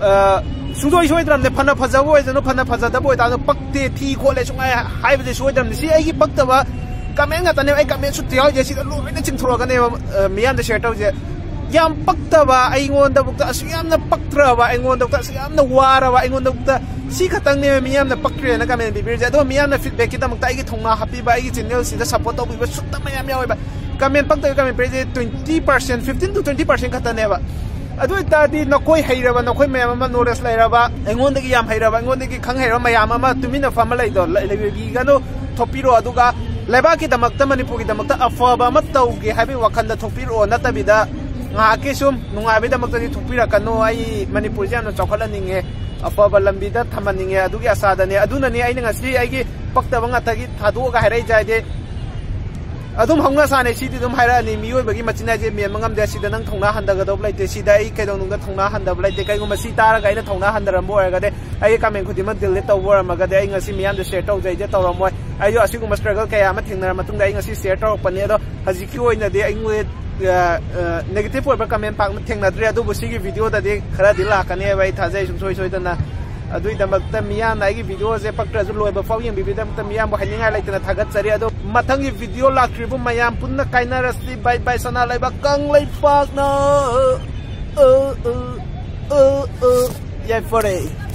ꯑ, ꯁꯨꯡꯁꯣꯏ ꯁꯣꯏꯗ꯭ꯔꯕꯅꯦ, ꯐꯅ ꯐꯖꯕ ꯑꯣꯏꯖꯅꯨ, ꯐꯅ ꯐꯖꯗꯕ ꯑꯣꯏꯇꯥꯔꯁꯨ, "ꯄꯛꯇꯦ, ꯊꯤ ꯈꯣꯠꯂꯦ" ꯁꯨꯡꯍꯥꯏ ꯍꯥꯏꯕꯗꯤ ꯁꯣꯏꯗ꯭ꯔꯕꯅꯤ꯫ ꯁꯤ ꯑꯩꯒꯤ ꯄꯛꯇꯕ comment ꯉꯥꯛꯇꯅꯦꯕ꯫ ꯑꯩ commentꯁꯨ ꯌꯥꯎꯔꯤꯁꯦ, ꯁꯤꯗ ꯂꯣꯏꯅ ꯆꯤꯡꯊꯣꯔꯛꯀꯅꯦꯕ, ꯑ, ꯃꯤꯌꯥꯝꯗ share ꯇꯧꯔꯤꯁꯦ꯫ ꯌꯥꯝ ꯄꯛꯇꯕ, ꯑꯩꯉꯣꯟꯗꯕꯨꯛꯇ ꯑꯁꯨꯛ ꯌꯥꯝꯅ ꯄꯛꯇ꯭ꯔꯕ, ꯑꯩꯉꯣꯟꯗꯕꯨꯛꯇ ꯑꯁꯨꯛ ꯌꯥꯝꯅ ꯋꯥꯔꯕ, ꯑꯩꯉꯣꯟꯗꯕꯨꯛꯇ ꯁꯤ ꯈꯛꯇꯪꯅꯦꯕ ꯃꯤꯌꯥꯝꯅ ꯄꯛꯇ꯭ꯔꯦꯅ comment ꯄꯤꯕꯤꯔꯤꯁꯦ꯫ ꯑꯗꯣ ꯃꯤꯌꯥꯝꯅ feedbackꯀꯤꯗꯃꯛꯇ ꯑꯩꯒꯤ ꯊꯧꯅꯥ ꯍꯥꯞꯄꯤꯕ, ꯑꯩꯒꯤ channelꯁꯤꯗ support ꯇꯧꯕꯤꯕ ꯁꯨꯠꯇ ꯃꯌꯥꯝ ꯌꯥꯎꯋꯦꯕ꯫ Comment ꯄꯛꯇꯕ comment ꯄꯤꯔꯤꯁꯦ twenty percent, fifteen to twenty percent ꯈꯛꯇꯅꯦꯕ꯫ ꯑꯗꯨ ꯑꯣꯏꯇꯥꯔꯗꯤ ꯅꯈꯣꯏ ꯍꯩꯔꯕ, ꯅꯈꯣꯏ ꯃꯌꯥꯝ ꯑꯃ knowledge ꯂꯩꯔꯕ, ꯑꯩꯉꯣꯟꯗꯒꯤ ꯌꯥꯝ ꯍꯩꯔꯕ, ꯑꯩꯉꯣꯟꯗꯒꯤ ꯈꯪ ꯍꯩꯔꯕ ꯃꯌꯥꯝ ꯑꯃ ꯇꯨꯃꯤꯟꯅ ꯐꯝꯃ ꯂꯩꯗꯣ, ꯂꯩ-, ꯂꯩꯕꯤꯒꯅꯨ, ꯊꯣꯛꯄꯤꯔꯣ꯫ ꯑꯗꯨꯒ ꯂꯩꯕꯥꯛꯀꯤꯗꯃꯛꯇ, ꯃꯅꯤꯄꯨꯔꯒꯤꯗꯃꯛꯇ ꯑꯐꯕ ꯑꯃ ꯇꯧꯒꯦ ꯍꯥꯏꯕꯒꯤ ꯋꯥꯈꯜꯗ ꯊꯣꯛꯄꯤꯔꯛꯑꯣ, ꯅꯠꯇꯕꯤꯗ ꯉꯥꯏꯍꯥꯛꯀꯤ ꯁꯨꯝ ꯅꯨꯡꯉꯥꯏꯕꯒꯤꯗꯃꯛꯇꯗꯤ ꯊꯣꯛꯄꯤꯔꯛꯀꯅꯨ꯫ ꯑꯩ ꯃꯅꯤꯄꯨꯔꯁꯦ ꯌꯥꯝꯅ ꯆꯥꯎꯈꯠꯍꯟꯅꯤꯡꯉꯦ, ꯑꯐꯕ ꯂꯝꯕꯤꯗ ꯊꯝꯍꯟꯅꯤꯡꯉꯦ, ꯑꯗꯨꯒꯤ ꯑꯁꯥꯗꯅꯦ꯫ ꯑꯗꯨꯅꯅꯦ ꯑꯩꯅ ꯉꯁꯤ ꯑꯩꯒꯤ ꯄꯛꯇꯕ ꯉꯥꯛꯇꯒꯤ ꯊꯥꯗꯣꯛꯑꯒ ꯍꯥꯏꯔꯛꯏꯁꯦ꯫ ꯍꯥꯏꯗꯤ ꯑꯗꯨꯝ ꯍꯧꯅ ꯁꯥꯅꯦ, ꯁꯤꯗꯤ ꯑꯗꯨꯝ ꯍꯥꯏꯔꯛꯑꯅꯤ꯫ ꯃꯤꯑꯣꯏꯕꯒꯤ ꯃꯆꯤꯟ ꯍꯥꯏꯁꯦ ꯃꯦꯟꯕ ꯉꯝꯗꯦ꯫ ꯁꯤꯗ ꯅꯪ ꯊꯧꯅꯥ ꯍꯟꯊꯒꯗꯧꯕ ꯂꯩꯇꯦ, ꯁꯤꯗ ꯑꯩ ꯀꯩꯗꯧꯅꯨꯡꯗ ꯊꯧꯅꯥ ꯍꯟꯊꯕ ꯂꯩꯇꯦ꯫ ꯀꯩꯒꯨꯝꯕ ꯁꯤ ꯇꯥꯔꯒ ꯑꯩꯅ ꯊꯧꯅꯥ ꯍꯟꯊꯔꯝꯕ ꯑꯣꯏꯔꯒꯗꯤ, ꯑꯩꯒꯤ comment ꯈꯨꯗꯤꯡꯃꯛ delete ꯇꯧꯕ ꯑꯣꯏꯔꯝꯃꯒꯗꯤ, ꯑꯩ ꯉꯁꯤ ꯃꯤꯌꯥꯝꯗ share ꯇꯧꯖꯩꯁꯦ ꯇꯧꯔꯝꯃꯣꯏ꯫ ꯑꯩꯁꯨ ꯑꯁꯤꯒꯨꯝꯕ struggle ꯀꯌꯥ ꯑꯃ ꯊꯦꯡꯅꯔ ꯃꯇꯨꯡꯗ ꯑꯩ ꯉꯁꯤ share ꯇꯧꯔꯛꯄꯅꯦ꯫ ꯑꯗꯣ ꯍꯧꯖꯤꯛꯀꯤ ꯑꯣꯏꯅꯗꯤ ꯑꯩꯉꯣꯟꯗ, ꯑ, ꯑ, negative ꯑꯣꯏꯕ comment ꯄꯥꯛꯅ ꯊꯦꯡꯅꯗ꯭ꯔꯦ, ꯑꯗꯨꯕꯨ ꯁꯤꯒꯤ video ꯗꯗꯤ ꯈꯔꯗꯤ ꯂꯥꯛꯀꯅꯦꯕ, ꯑꯩ ꯊꯥꯖꯩ ꯁꯨꯡꯁꯣꯏ ꯁꯣꯏꯗꯅ꯫ ꯑꯗꯨꯒꯤꯗꯃꯛꯇ ꯃꯤꯌꯥꯝꯅ ꯑꯩꯒꯤ video ꯁꯦ ꯄꯛꯇ꯭ꯔꯁꯨ ꯂꯣꯏꯕ ꯐꯥꯎ ꯌꯦꯡꯕꯤꯕꯒꯤꯗꯃꯛꯇ ꯃꯤꯌꯥꯝꯕꯨ ꯍꯥꯏꯅꯤꯡꯉꯥꯏ ꯂꯩꯇꯅ ꯊꯥꯒꯠꯆꯔꯤ꯫ ꯑꯗꯣ ꯃꯊꯪꯒꯤ video ꯂꯥꯛꯇ꯭ꯔꯤꯕ ꯃꯌꯥꯝ ꯄꯨꯟꯅ ꯀꯥꯏꯅꯔꯁꯤ꯫ Bye bye, ꯁꯅꯥ ꯂꯩꯕꯥꯛ ꯀꯪꯂꯩꯄꯥꯛꯅ꯫ ꯑ, ꯑ, ꯑ, ꯑ, ꯌꯥꯏꯐꯔꯦ꯫